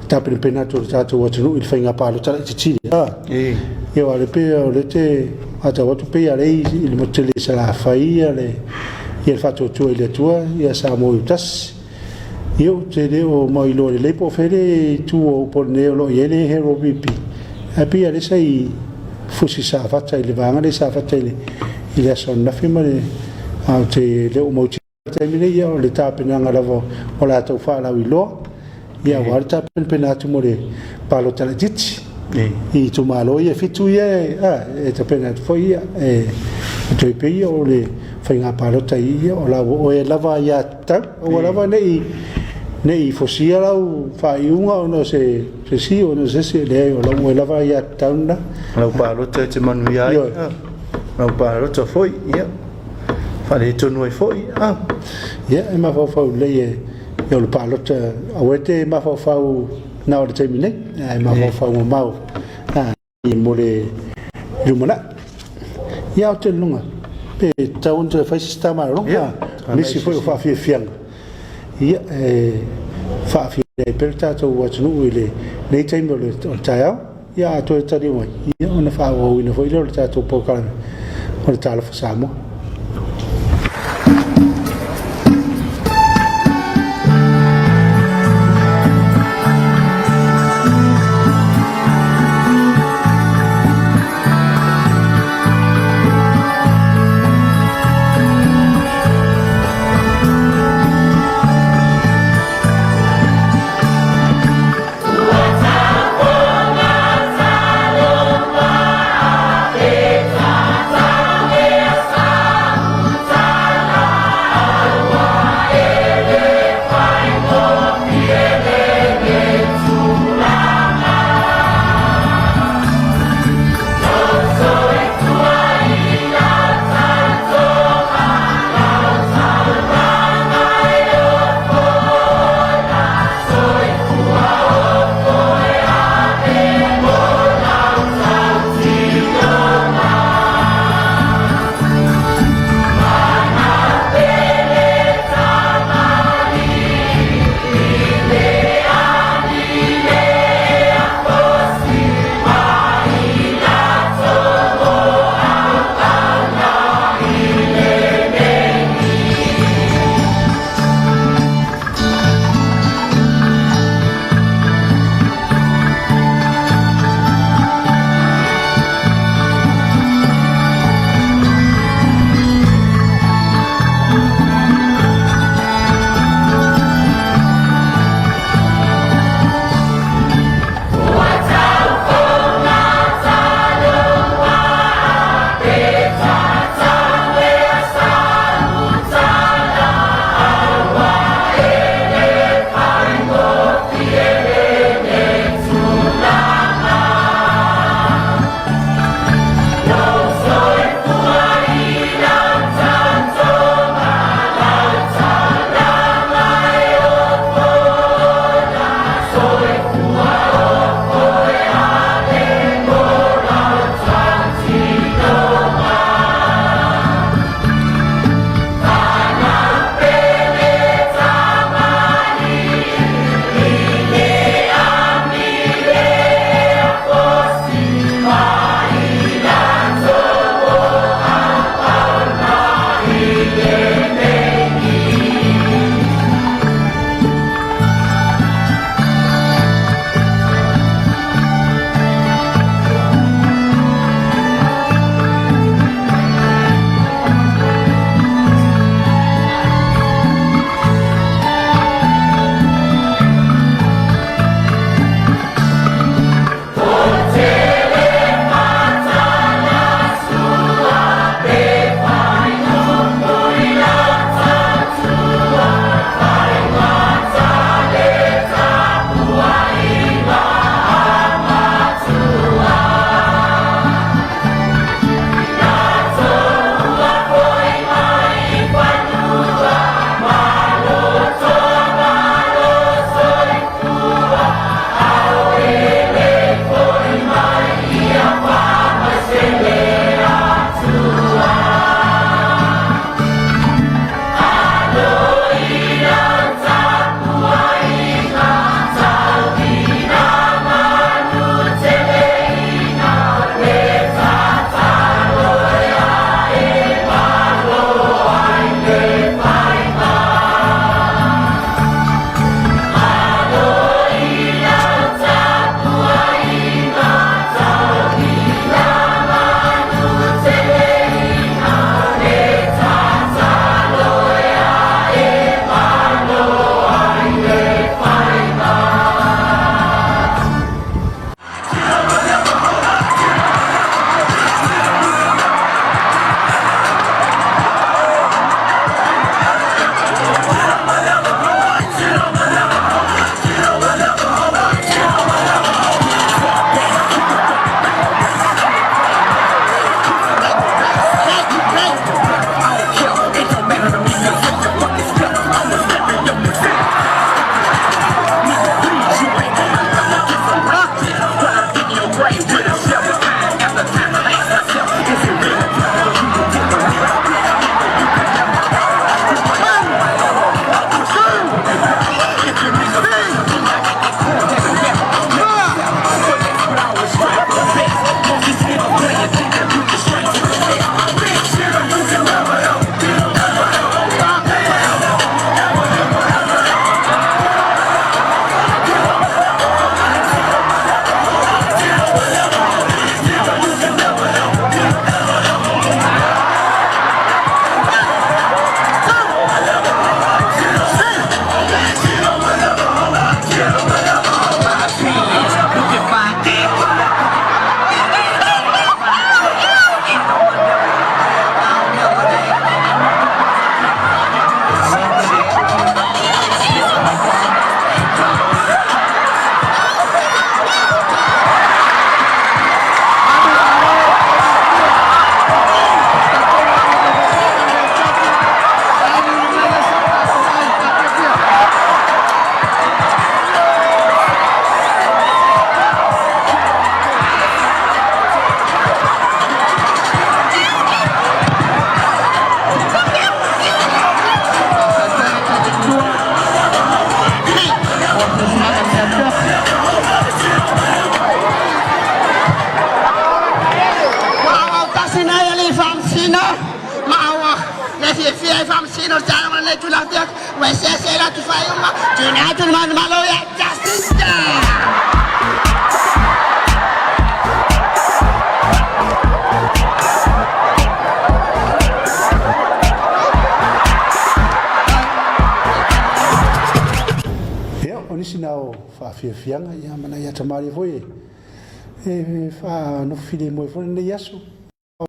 tapenapena atu o le tatou atunuu i le faiga palota laitiiti lea. Ia aua o lea pei o lea e te matau atu pei lava lea i le motu tele i Salafai ia le ia le faatuatua i le Atua ia Samoa i tasi. Ia ou te le o mailoa lelei po o fea le itu o Upolu nei o lo o i ai le Hero BP. Ae pei lava lea sa i fusi Safata i le vaega lea i Safata i le i le aso ananafi ma le ae ou te le o mautinoa taimi nei, ia o le tapenaga lava o latou faalauiloa, ia aua le tapenapena atu mo le palota laitiiti i itumalo ia e 7 ia e tapena atu foi ia e toe pei o le faiga palota ia o la ua oe lava ia tatau aua lava ne i fosia lau faaiuga ona o se isi ona o se isi, leai o la ua oe lava ia tatau lena. Lau palota e te manuia ai. Lau palota foi, ia. Faaletonu ai foi, a. Ia, e mafaufau lelei e o le palota, aua e te mafaufau na o le taimi nei, ae mafaufau mamao mo le lumanai. Ia, ou te lagona, pe tatau ona toe fai se sita malologa, nisi foi o faafiafiaga, ia, e faafiafia ai pea le tatou atunuu i lenei taimi o le taeao. Ia a toe taliu mai, ia ona faaauauina foi lea o le tatou polokalame o le Talofa Samoa. atu le afiafi, ua eseese ai latou faaiuga, tuuina atu le manumalo ia Jacinta. Ia, o nisi na o faafiafiaga, ia ma nai atamālii foi e faanofo filemu ai foi lenei aso.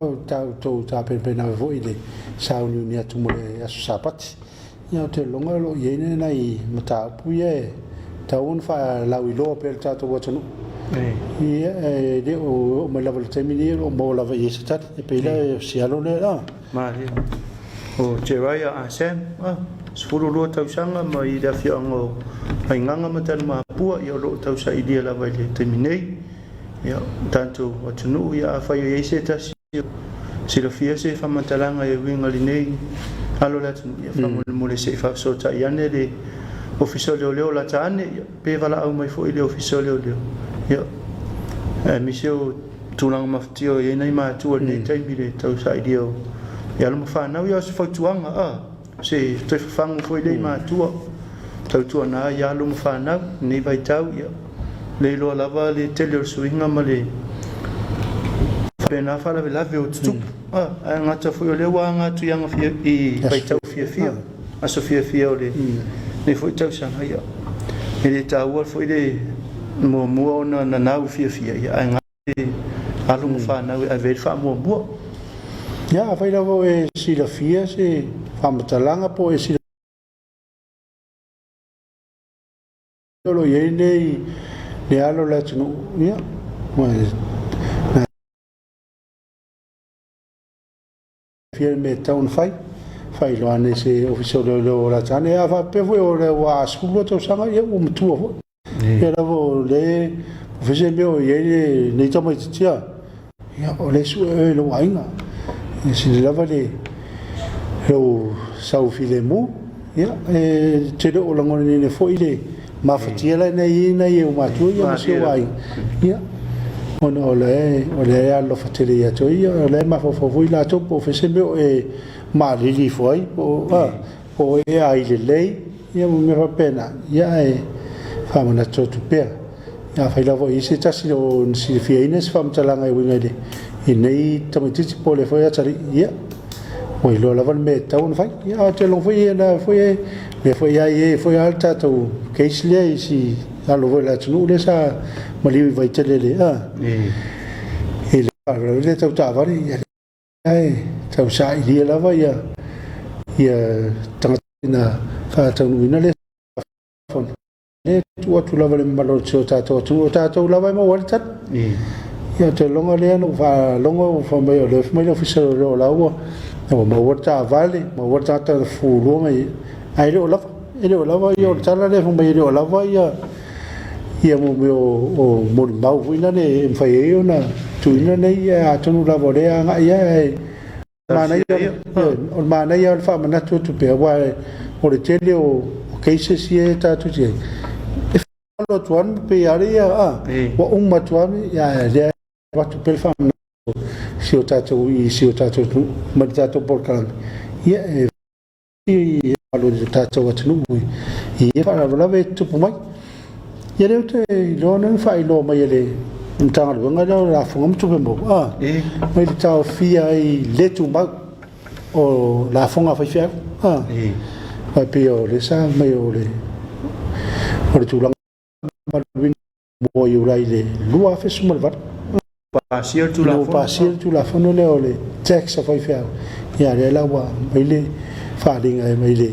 O tatou tapenapena ai foi i le sauniuni atu mo le aso Sapati. Ia, ou te lagona o lo o i ai nai mataupu ia e tatau ona faalauiloa pea i le tatou atunuu. Ia, e le o oo mai lava i le taimi lenei o lo o maua lava i ai se tali. E pei la o si alo lea la. Malie. O Jeriah Ah Sam, 12 tausaga mai le afioaga o Vaigaga ma Tanumapua, ia o lo o tausailia lava i le taimi nei. Ia, o tatou atunuu, ia afai o i ai se tasi o silafia se faamatalaga e uiga i lenei alo o le atunuu, ia faamolemole se i faafesootai ane le Ofisa o Leoleo lata ane, ia, pe valaau mai foi le Ofisa o Leoleo, ia, aemaise o tulaga mafatia o i ai nai matua i lenei taimi i le tausailia o alo ma fanau. Ia, o se fautuaga, a, se toe fafagu foi lea i matua, tautuana ai alo ma fanau i lenei vaitau, ia, le iloa lava le tele o le suiga ma le faapena faalavelave o tutupu, a, ae gata foi o lea ua aga atu i aga fia, i vaitau fiafia, aso fiafia o lenei foi tausaga, ia, e le taua foi le muamua ona nanau fiafia, ia, ae gata alo ma fanau e ave ai le faamuamua. Ia, afai lava o e silafia se faamatalaga po o e silafia o lo o i ai nei le alo o le atunuu, ia, ua e fia le mea e tatau ona fai, faailoa ane i se Ofisa o Leoleo o lata ane. A faapea foi o lea ua 12 tausaga, ia ua matua foi. Ia lava o le o fai se mea o i ai lenei tamaitiiti, ia o lea e sue oe e lou aiga. E sili lava le lou sau filemu, ia e te le o lagonaina foi le mafatia la e i ai nai ou matua ia ma si ou aiga. Ia, ona o lea e alolofa tele ia te oe, ia o lea e mafaufau foi latou po o fea se mea o e maalili ifo ai, po o e ai lelei, ia ma mea faapena, ia ae faamanatu atu pea. Ia afai lava o i ai se tasi o silifiaina se faamatalaga e uiga i lenei tamaitiiti po o lea foi atalii, ia, ua iloa lava le mea e tatau ona fai. Ia ae ou te iloa foi ia lea foi e lea foi e i ai foi lava le tatou case lea i si alo foi o le atunuu lea sa maliu i Vaitele i le i le faalavelave lea tau taavale, ia lea e tau sailia lava ia tagata na faataunuuina lea fono. Lea e tuu atu lava i le mamalu o si o tatou atunuu, o tatou lava e maua ai le tali. Ia, ou te lagona lea na ou faalogo ua fai mai o lea fai mai le Ofisa o Leoleo o la ua ua maua le taavale, maua le tagata na fufulua mai, ae le o lava, e le o lava ia o le tala lea fai mai e le o lava ia ia mo mea o molimau foi lale e mafai ai ona tuuina nei, atonu lava o lea e agai ae manaia, o le manaia o le faamanatu atu pea, aua o le tele o cases ia e tatou te i ai, e faalo atu lava ma pei lava ia, ua uma atu lava, ae lea e avatu pea le faamanatu si o tatou i si o tatou atunuu ma le tatou polokalame, ia e i alo i le tatou atunuu i ia faalavelave e tutupu mai. Ia lea ou te iloa na faailoa mai e le Matagaluega lea o Lafoga ma Tupe Maua, mai le taofia ai le tumau o lafoga a faifeau. Aua e pei o lea sa mai o le tulaga mo Iulai i le 2018. Pasia le Tulafono. Ua pasia le Tulafono lea o le tax a faifeau. Ia lea la ua aumai le faaaliga mai le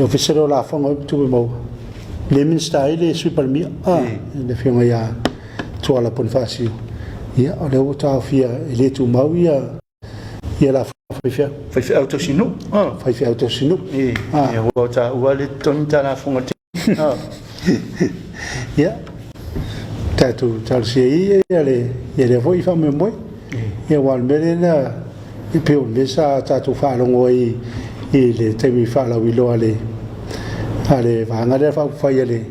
Ofisa lea o Lafoga ma Tupe Maua, lea e Minisita ai le Sui Palemia, le Afioga ia Tuala Ponifasio. Ia, o lea ua taofia e le tumau ia lafoga a faifeau. Faifeau tausinuu. Faifeau tausinuu. Ia, ua taua le totogi ta lafoga. Ia, tatou talosia ia ia le ia lea foi faamoemoe. Ia aua o le mea lea na e pei o le mea sa tatou faalogo ai i le taimi faalauiloa a le a le vaega lea faaupufai a le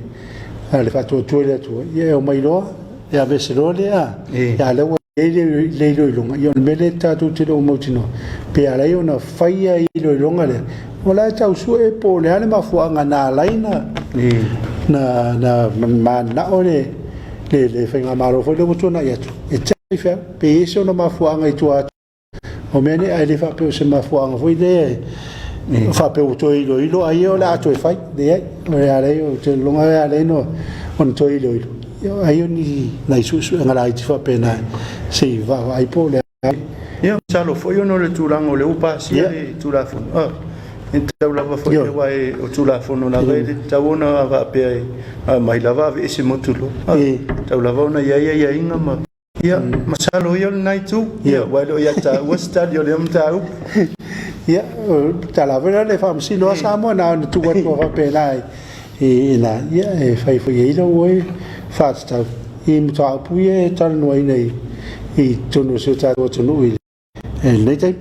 a le Faatuatua i le Atua, ia e omai loa e aveese loa lea, a o lea ua i ai le iloiloga. Ia o le mea lea tatou te le o mautinoa pe ala ai ona faia iloiloga lea. O la e tau sue po o le a le mafuaaga na ala ai na na na mananao le le le faigamalo foi lea ua tuanai atu e tiai faifeau, pe i ai se ona mafuaaga i tua atu o mea nei, ae le faapea o se mafuaaga foi lea e faapea ua toe iloilo ai o le a toe fai. Leai, o le a leai, ou te lagona o le a leai ona toe iloilo, ai o ni nai suesuega laiti faapena se i vaavaai po o le a. Ia, masalo foi ona o le tulaga o lea ua pasia le Tulafono, e tatau lava foi, aua o Tulafono lava e le tatau ona faapea e aumai lava aveese motu loa. E tatau lava ona i ai aiaiga ma... Ia, masalo ia o lena itu, ia, aua e le o ia taua se tali o lea mataupu. Ia, o le tala foi lea le Faamasino a Samoa, na ona tuu atu lava faapena i ina, ia, e fai foi i ai lou oe faatatau i mataupu ia e talanoaina i totonu o si o tatou atunuu i lenei taimi.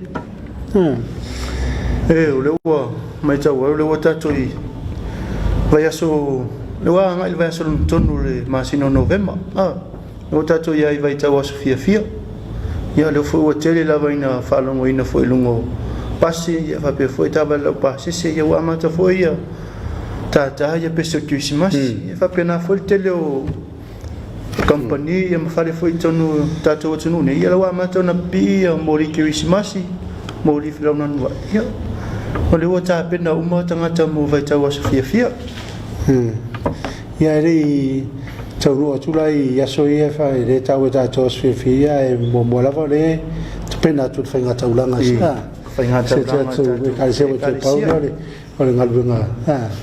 E, o lea ua matau ai, o lea ua tatou i vaiaso, o lea ua agai i le vaiaso lona tolu o le masina o Novema. A, lea ua tatou i ai i vaitau aso fiafia. Ia, o lea foi ua tele lava ina faalogoina foi i luga o pasi, ia faapea foi taavale laupasese, ia ua amata foi ia tātā ia pese o le Kerisimasi. Ia faapena foi le tele o kamupani ia ma fale foi i totonu o tatou atunuu nei, ia la ua amata ona pipii ia moli Kerisimasi, moli felaunanuai. Ia, o lea ua tapena uma tagata mo vaitau aso fiafia. Ia, e le i taunuu atu la i aso ia e fai, le tau e tatou aso fiafia ia, e muamua lava o lea e tapena atu le faiga taulaga Faiga taulaga a tatou Ekalesia ua toe pau lea o le galuega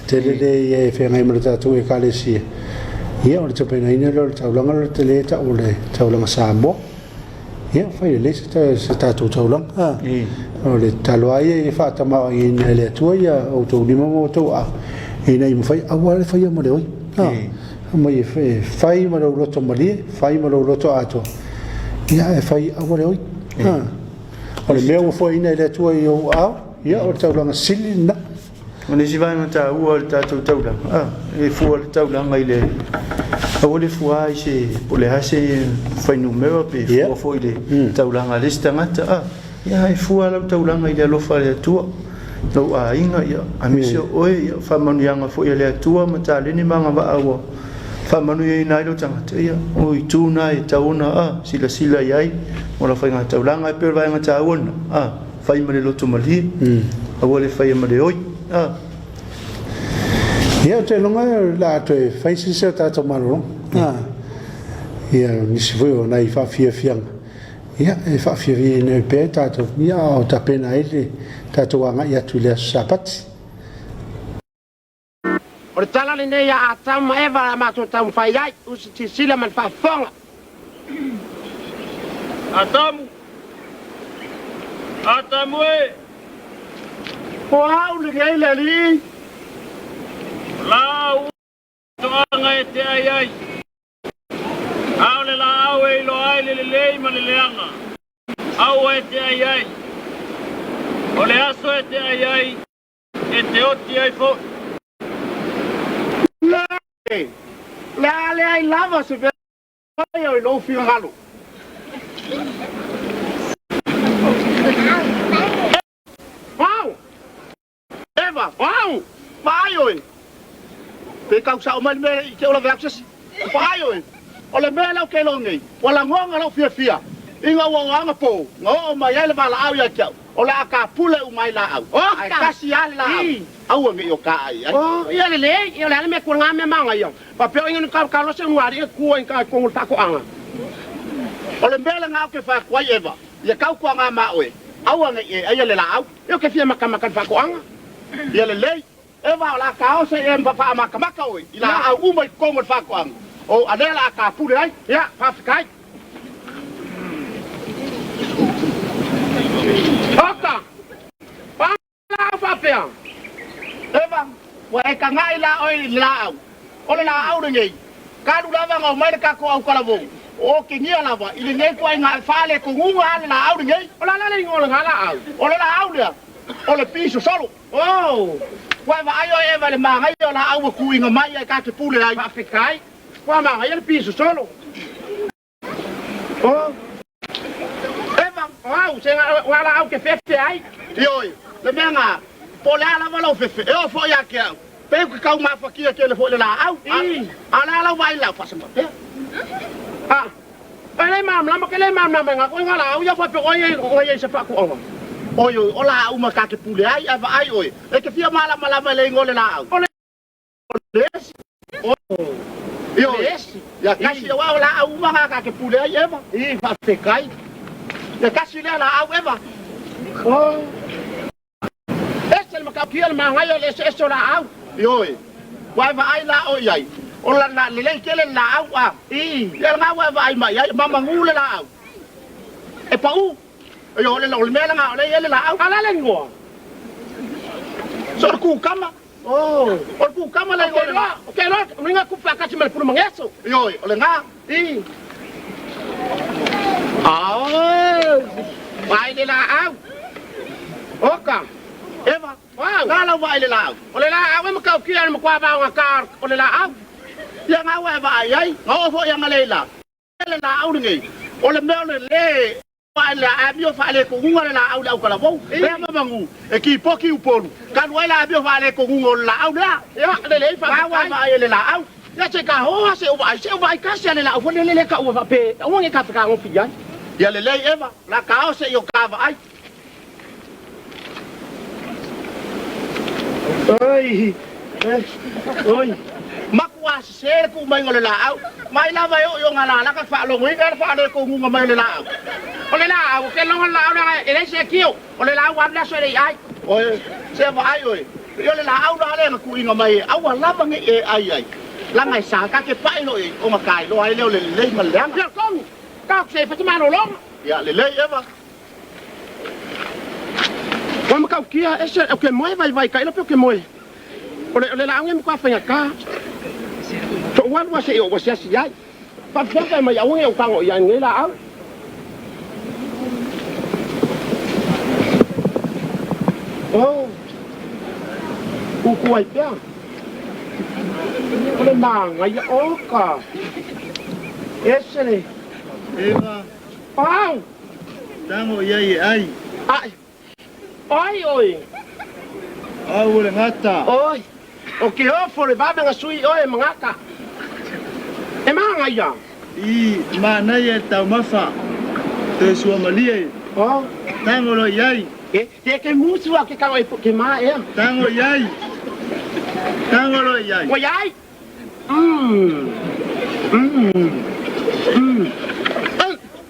tele lea ia e feagai ma le tatou Ekalesia. Ia, o le tapenaina lea o le taulaga lea tele e tau o le taulaga Samoa. Ia, fai lelei se tatou taulaga. O le tatalo lava ia ia faatamaoaigaina e le Atua ia outou lima ma outou aao, ina ia mafai, aua le faia ma le oi. Mai e fai ma lou loto malie, fai ma lou loto atoa, ia e fai aua le oi. O le mea ua foaiina e le Atua i ou aao, ia o le taulaga sili lena. O le isi vaega taua o le tatou taulaga, a, e fua le taulaga i le, aua le fua i se, po o le a se fuainumera pe fua foi i le taulaga a le isi tagata, a, ia e fua lau taulaga i le alofa a le Atua, lou aiga, ia, aemaise o oe, ia, faamanuiaga foi a le Atua ma taleni ma agavaa ua faamanuiaina ai lou tagata, ia, o itu na e tatau ona, a, silasila i ai mo lau faiga taulaga. E pei o le vaega taua lena, a. Fai ma le loto malie, aua le faia ma le oi. A. Ia, ou te iloga o le a toe fai se isi o tatou malologa. A. Ia, o nisi foi o nai faafiafiaga, ia, e faafiafiaina ai pea tatou, ia, a o tapena ai le tatou agai atu i le aso Sapati. O le tala lenei a Atamu ma Eva a matou taumafai ai, usi silasila ma le faafofoga. Atamu! Atamu e! O au lenei le Alii. O laau toaga e te ai ai, a o le laau e iloa ai le lelei ma le leaga, aua e te ai ai. O le aso e te ai ai, E te oti ai foi. Le, le a leai lava se mea faia i lou finagalo. Au! Eva, au! Vaai oe! Pe tau sao mai le mea i te ola atu se isi. Vaai oe! O le mea lea ou te iloa nei, ua lagona lou fiafia ina ua o anapo na oo mai ai le valaau ia te au. O le a tapule uma ai laau, ae tasi lava le laau, aua ne i o ta ai ai. Oh, ia lelei, ia o le a le mea kua nga mea magaia. Faapea o inga ni kalokalo se unu alii e kua i ka tonu o le faakoaga. O le mea lena ou te fai atu ai, Eva, ia tautuaga ma oe, aua ne i e aia le laau. Ia ou te fia makamaka i le faakoaga. Ia lelei, Eva, o le a taosa i e ma faamakamaka oe i laau uma i totonu o le faatoaga, o a lea o le a tapule ai. Ia, faafetai. Oka! O a laau faapea? Eva, ua e tagai la oe i le laau. O le laau lenei, talu lava ona omai le tatou autalavou, o otegia lava i lenei ituaiga e faaletonuga a le laau lenei. O le a la le igoa o lena laau? O le laau lea, o le pisosolo. Oh! Ua e vaai oe Eva i le manaia o laau ua tuuina mai ai ta te pule ai. Faafetai. Ua manaia le pisosolo. Oh! Eva, o au, se nga laau ke fefe ai. Ioe, le mea nga. Po o le a lava lou fefe, e oo foi ia te au, pei ou te tau mafatia tele foi i le laau. A o le a lau vaai i le laau faasama pea? A, e le malamalama, ke le malamalama i ngā koe ngā laau ia faapea oe i ngai ai se faatuaga. Oi, oi, o laau uma ta te pule ai, ae vaai oe, e te fia malamalama i le igoa o le laau. O le Le esi. Ioe. Le esi. Ia tasi aua o laau uma na ta te pule ai Eva. I, faafetai. Ia tasi lea laau Eva. Oh. Ese le matautia le magaia o le eseese o laau. Ioe. Ua e vaai la oe i ai. O la la lelei tele le laau a. I. Ia lena ua e vaai mai ai, mamagu le laau. E pau. Ioe, o le mea lena o lea e i ai le laau. A o le a le igoa? So o le kukama. Oh. O le kukama le igoa o le laau. Ou te iloa, uiga tupu faatasi ma le pulumageso. Ioe, o lena. I. Oh. Vaai le laau. Oka. Eva. Wow. Na lau vaai i le laau. O le laau e matautia le matua vaogata o le laau. Ia na ua e vaai ai, na oo foi analeila. Le laau lenei, o le mea o le lē vaai le amio faalekoguga le laau i le autalavou. Lea mamagu e kipoki Upolu, talu ai le amio faalekoguga o le laau lea. Ia, lelei Na ua e faafetai. vaai ai le laau. Ia se ka hoa se o vaai, se o vaai kasi a le laau foi lele le ka ua faapea, aua ne i ka fetagofi i ai. Ia lelei Eva, la kao se i o ka vaai. Oi, oi. Matua sesē le tuu maiga o le laau. Mai lava e oo i ona lalaka faalogoina le faalekoguga mai o le laau. O le laau, ke logo le laau leaga e leai se akio. O le laau ua alu le aso e le i ai. Oe, se vaai oe. Ia o le laau la lea na tuuina mai e aua lava ne i e ai ai. Laga e sa ta te pai loa i ai ona ka iloa ai lea o le lelei ma le leaga. Ia tonu, tatou se i fai se malologa. Ia lelei Eva. Ua matautia ese o ke moe vaivai ka ila pe o ke moe. O le o le laau e matua faigata. So'u alu lava seia ou asiasi i ai. Faapefea fai mai aua ne i ou tago i ai i lenei laau. Oh, tutu ai pea. O le manaia, oka. Ese le. Eva. Au! Tago i ai e ai. Ai. Oi oi. Au o le gata. Oi. O ke ofo le vave na sui oe Magata. E manaia. I manaia le taumafa. Toe suamalie. Oh. Tago loa i ai. E, te ke musu a ke kau e ke ma ea. Tago i ai. Tago loa i ai. Ua i ai. Mm. Mm. Mm.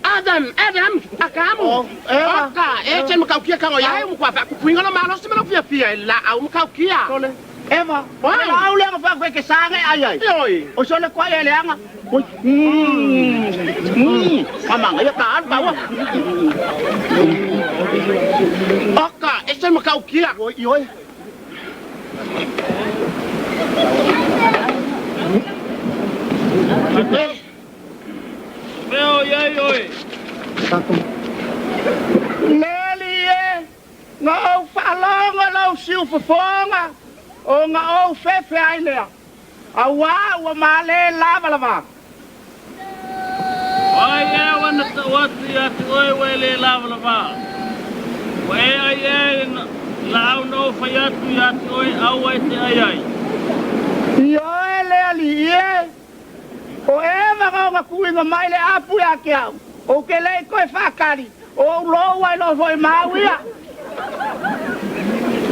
Adam, Adam, akamu. Oh, Eva. Oka, e te makaukia ka ngoi ai umkwa fa kupuinga lo malosi ma lo fiafia e laau makaukia. Sole. Eva. Wow. O le laau lea na fai atu e ke sa e ai ai. Oi. O sole koa e leaga. Oi. Mm. Mm. Mamanga ia ka alu ka ua. Oka, e te makaukia. Oi, oi. Mea o i ai oe. Le Alii e, na ou faalogo lou siufofoga, ona ou fefe ai lea, auā ua male lavalava. O ai ea ua na tau atu ia te oe ua e le lavalava? Ua e ai ea i le laau na ou fai atu ia te oe aua e te ai ai? Ioe le Alii e, o Eva na ona tuuina mai le apu ia te au, ou te le i toe faatali, o ou lou ai loa foi ma au ia.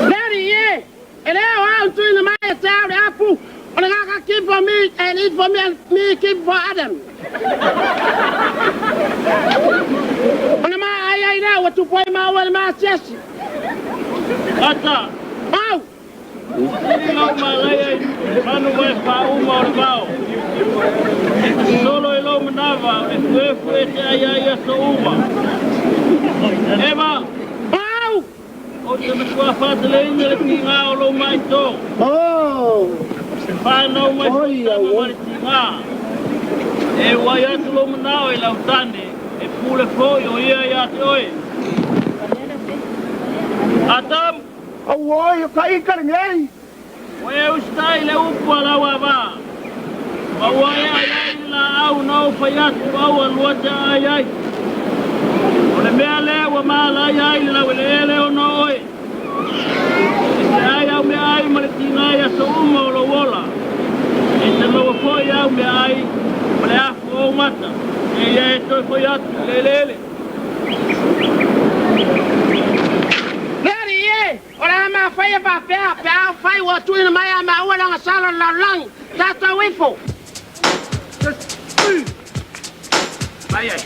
Le Alii e, e le o au na tuuina mai ia te au le apu, o le gaka give for me and eat for me and me give for Adam. O le ma ai ai lea ua tupu ai maua i le ma asiasi. Ata! Au! Sili lou malaia i manu mai faauma o le vao. E te sosolo i lou manava o le fuefu e te ai ai i aso uma. Eva! Au! Ou te matua faateleina le tigā o lou maitō. E whānau mai foi tama ma le tigā. E uai atu lou manao i lau tane, e pule foi o ia ia te oe. Adam! Auoi, o ka ika lenei. Ua e usitai i le upu a lau ava. Ma ua e ai ai le laau na ou fai atu aua lua te ai ai. O le mea lea ua maalaia ai le laueleele ona o oe. E te ai au meaai ma le tiga i aso uma o lou ola. E te maua foi au meaai ma le afu o ou mata, seia e toe foi atu i le eleele. Le Alii e, o le a mafaia faapea pe afai ua tuuina mai ia maua le agasala o le lalolagi, tatou ifo. Mai ai.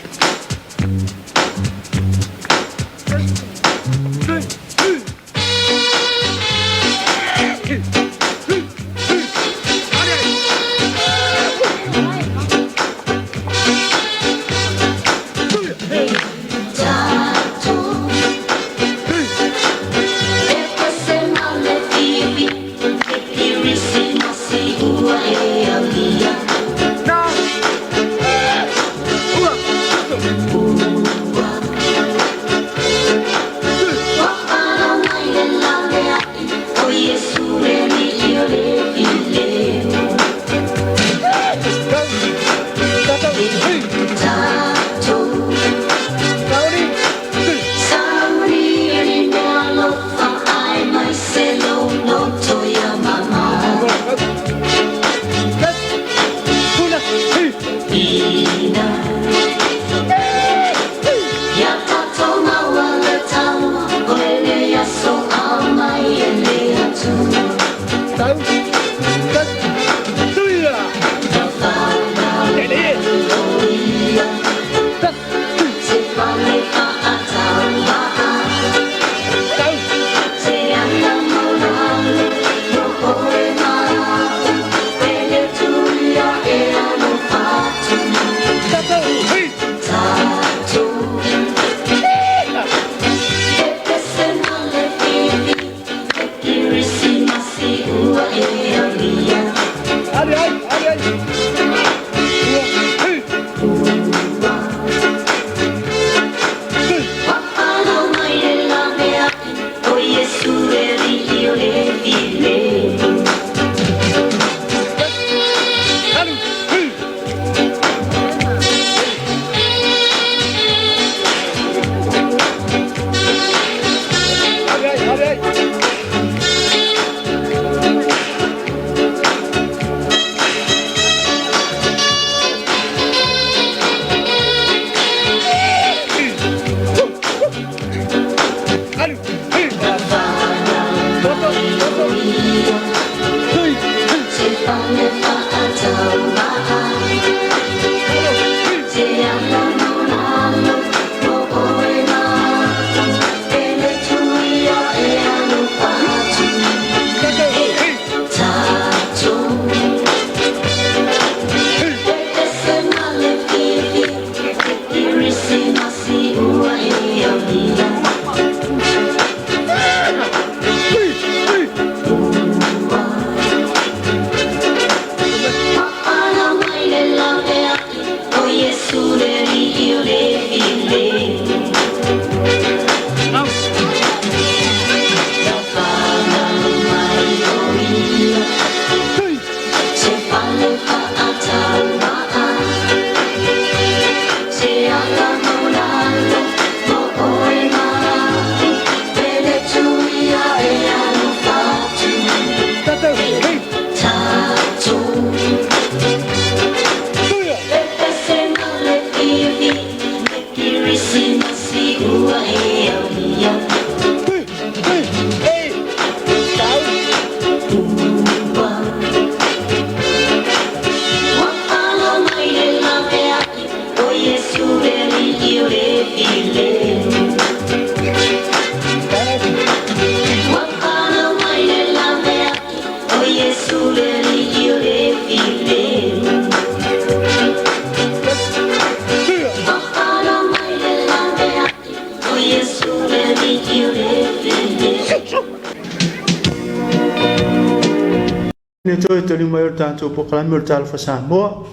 Le toe tali mai o le tatou polokalame o le Talofa Samoa.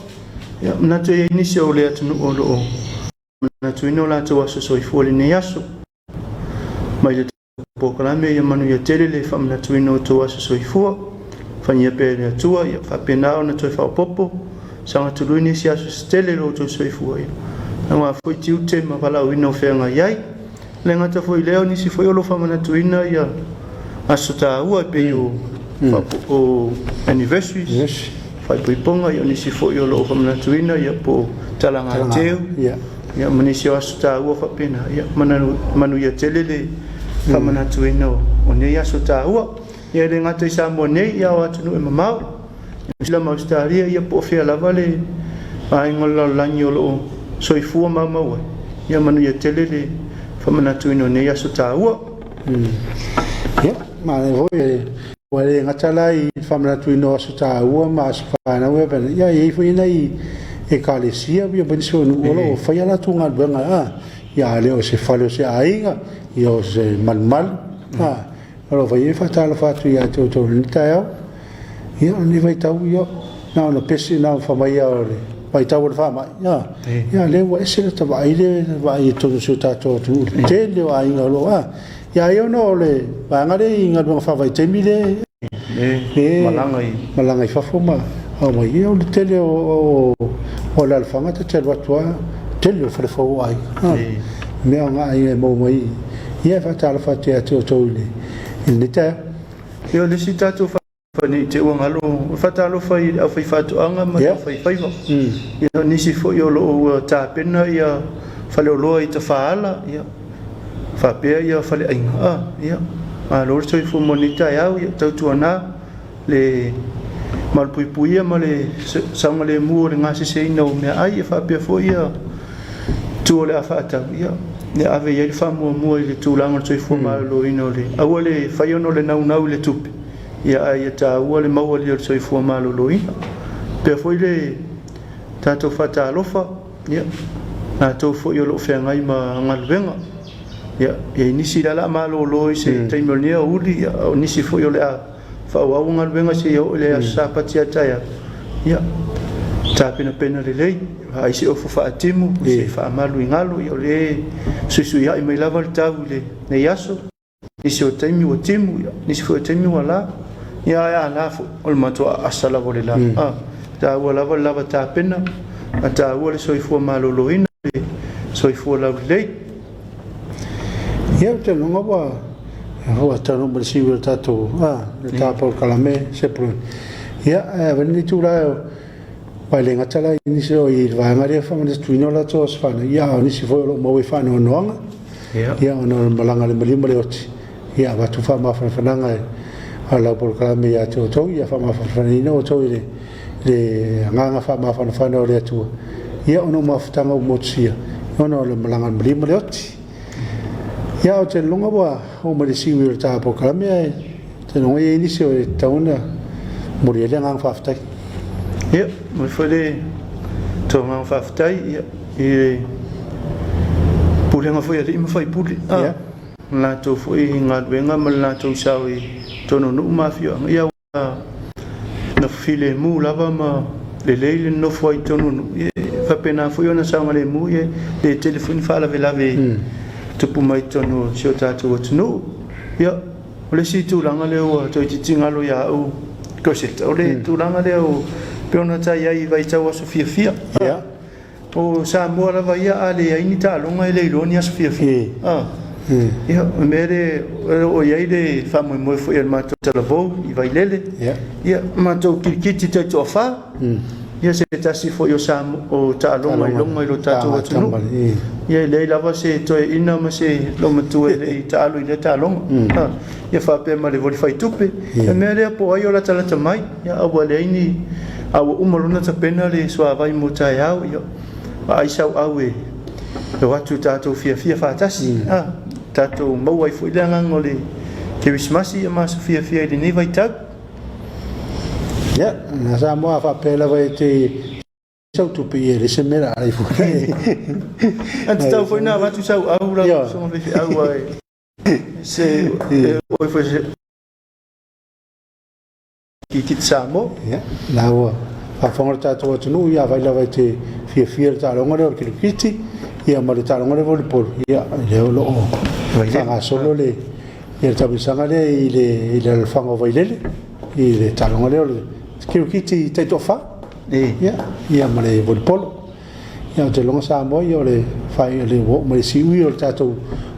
Ia, manatu e i ai nisi o le atunuu o lo o manatuina o latou aso soifua i lenei aso. Mai le polokalame ia manuia tele le faamanatuina o outou aso soifua. Fagia pea e le Atua, ia faapena ona toe faaopoopo sagatului nisi aso se tele lo outou soifua ia. Aua foi tiute ma valaauina o feagai ai. E le gata foi i lea, o nisi foi o lo o faamanatuina ia aso taua e pei o o anniversaries, Yes. faaipoipoga, ia o nisi foi o lo o faamanatuina ia po o talagateu, Ia. ia ma nisi o aso taua faapena, ia manuia tele le faamanatuina o nei aso taua. Ia e le gata i Samoa nei, ia a o atunuu e mamao, Niu Sila ma Ausetalia, ia po o fea lava le vaega o le lalolagi o lo o soifua maumau ai, ia manuia tele le faamanatuina o nei aso taua. Ia, manaia foi, ua le gata la i le faamanatuina o aso taua ma aso fanau ia, ia e i ai foi nai ekalesia ia ma nisi o nuu o lo o faia latou galuega, a, ia a le o se fale o se aiga, ia o se malumalu, a, o lo o fai ai. Faatalofa atu ia te outou i lenei taeao. Ia, o lenei vaitau, ia, na ona pesi, na ona fai mai lava o le vaitau o le faamai, a, ia, lea ua ese le vaai lea vaai i totonu o si o tatou atunuu i le tele o aiga o lo o, a, ia ai ona o le vaega lea i galuega faavaitaimi lea e malaga i malaga i fafo ma aumai. Ia, o le tele o alaalafaga ta te alu atu lava, tele o falefau o aiga, mea o aiga e maua mai. Ia, e faatalofa atu ia te outou i lenei taeao. Ia, o le isi tatou ne i te i ua galo, o le faatalofa i le aufaifaatoaga ma le aufaifaiva. Ia, o nisi foi o lo o ua tapena ia faleoloa i tafaala, ia, faapea ia faleaiga. A, ia, malo le soifua mo lenei taeao, ia tautuana le malupuipuia ma le saogalemu o le gaseseina o meaai, ia faapea foi ia itu o le a faatau, ia, ia ave i ai le faamuamua i le tulaga o le soifua maloloina o le, aua le fai ona o le naunau i le tupe, ia ae ia taua le maua o le soifua maloloina. Pea foi le tatou faatalofa, ia, latou foi o lo o feagai ma galuega. Ia, e i ai nisi o le a malolo i se taimi o lenei aoauli, ia, o nisi foi o le a faaauau galuega seia oo i le aso Sapati a taeao. Ia, tapenapena lelei, vaai se ofo faatimu, se faamalu i galu, ia o lea e suisuiai mai lava le tau i lenei aso. Nisi o taimi ua timu, ia, nisi foi o taimi ua la. Ia ae a la foi, o le matua aasa lava o le la. A, taua lava le lava tapena, a taua le soifua maloloina, le soifua laulelei. Ia, ou te iloa ua ua taunuu mai le siui o le tatou a, le tapolokalamme Sepuloni. Ia, ae avea lenei itula aua e le gata la i nisi o i le vaega lea e faamanatuina o latou aso fanau, ia a o nisi foi o lo o maua i faanoanoaga, ia ona o le malaga a le maliu ma le oti, ia avatu faamafanafanaga a lau polokalame ia te outou, ia faamafanafanaina outou i le le agaga faamafanafana o le Atua, ia ona o mafutaga ua motusia, ona o le malaga a le maliu ma le oti. Ia, ou te lagona ua oo mai le siui o le ta polokalame, ae ou te lagona e i ai nisi o e tatau ona momoli ai le agaga faafetai. Ia, momoli foi le tou agaga faafetai ia, i le pulega foi a alii ma faipule, a, le latou foi galuega ma le latou sao i totonu o nuu ma afioaga. Ia, na filemu lava ma lelei le nonofo ai i totonu o nuu, e faapena foi ona saogalemu, e le tele foi ni faalavelave e tupu mai i totonu o si o tatou atunuu. Ia, o le isi tulaga lea ua toeitiiti galo ia au Cosette, o le tulaga lea o pei ona ta i ai i vaitau aso fiafia. O Samoa lava ia a leai ni taaloga e le iloa ni aso fiafia. A. Ia, o le mea lea o lo o i ai le faamoemoe foi a le matou talavou i Vailele. Ia, matou kilikiti taitoafa. Ia, se tasi foi o Samoa o taaloga iloga i lo tatou atunuu. Ia, e leai lava se toeaina ma se loomatua e le i taalo i lea taaloga. A. Ia faapea ma le voli faitupe. O le mea lea po o ai o latalata mai, ia a ua leai ni, a ua uma loa ona tapena le suavai mo taeao, ia vaai sau au e o atu tatou fiafia faatasi, a, tatou maua ai foi le agaga o le Kerisimasi ma aso fiafia i lenei vaitau. Ia, na Samoa a faapea lava e te sau tupe ia le se mea la ifo. E tatau foi na avatu sau au lau susuga faifeau ai. Se oi foi se ki te Samoa. Ia, la ua faafofoga le tatou atunuu, ia afai lava e te fiafia i le taaloga lea o le kirikiti, ia ma le taaloga lea volleyball, ia lea o lo o faagasolo le ia le taamilosaga lea i le i le alalafaga o Vailele i le taaloga lea o le kirikiti taitoafa. Ia, ia ma le volleyball. Ia, ou te iloa Samoa, ia o le faaiuga le ua oo mai le siui o le tatou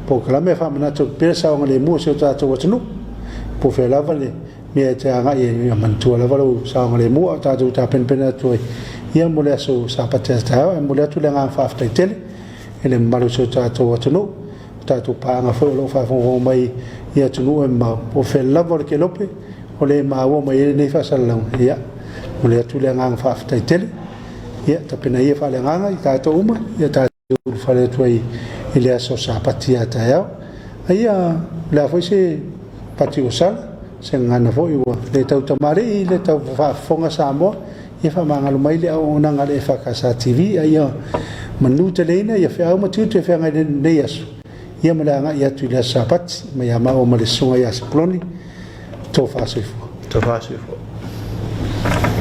polokalame e faamanatu atu pea le saogalemu o si o tatou atunuu. Po o fea lava le mea e te agai ai, ia manatua lava lou saogalemu a o tatou tapenapena atu ai ia mo le aso Sapati a taeao. Ae momoli atu le agaga faafetai tele i le mamalu o si o tatou atunuu, o tatou paaga foi o lo o faafogafoga mai i atunuu e mamao, po o fea lava o le kelope o le maua mai ai lenei faasalalauga. Ia, momoli atu le agaga faafetai tele. Ia, tapena ia faaleagaga i tatou uma, ia tatou ulufale atu ai i le aso Sapati a taeao. A ia, o le a foi se pati ua sala, se gagana foi ua le tau tamalii, le tau faafofoga Samoa, ia faamagalo mai le auaunaga a le EFKS TV, a ia manuteleina ia feau ma tiute e feagai nei i lenei aso, ia ma le agai atu i le aso Sapati, mai a maua ma le Susuga ia Sepuloni, Tofa Soifua. Tofa Soifua.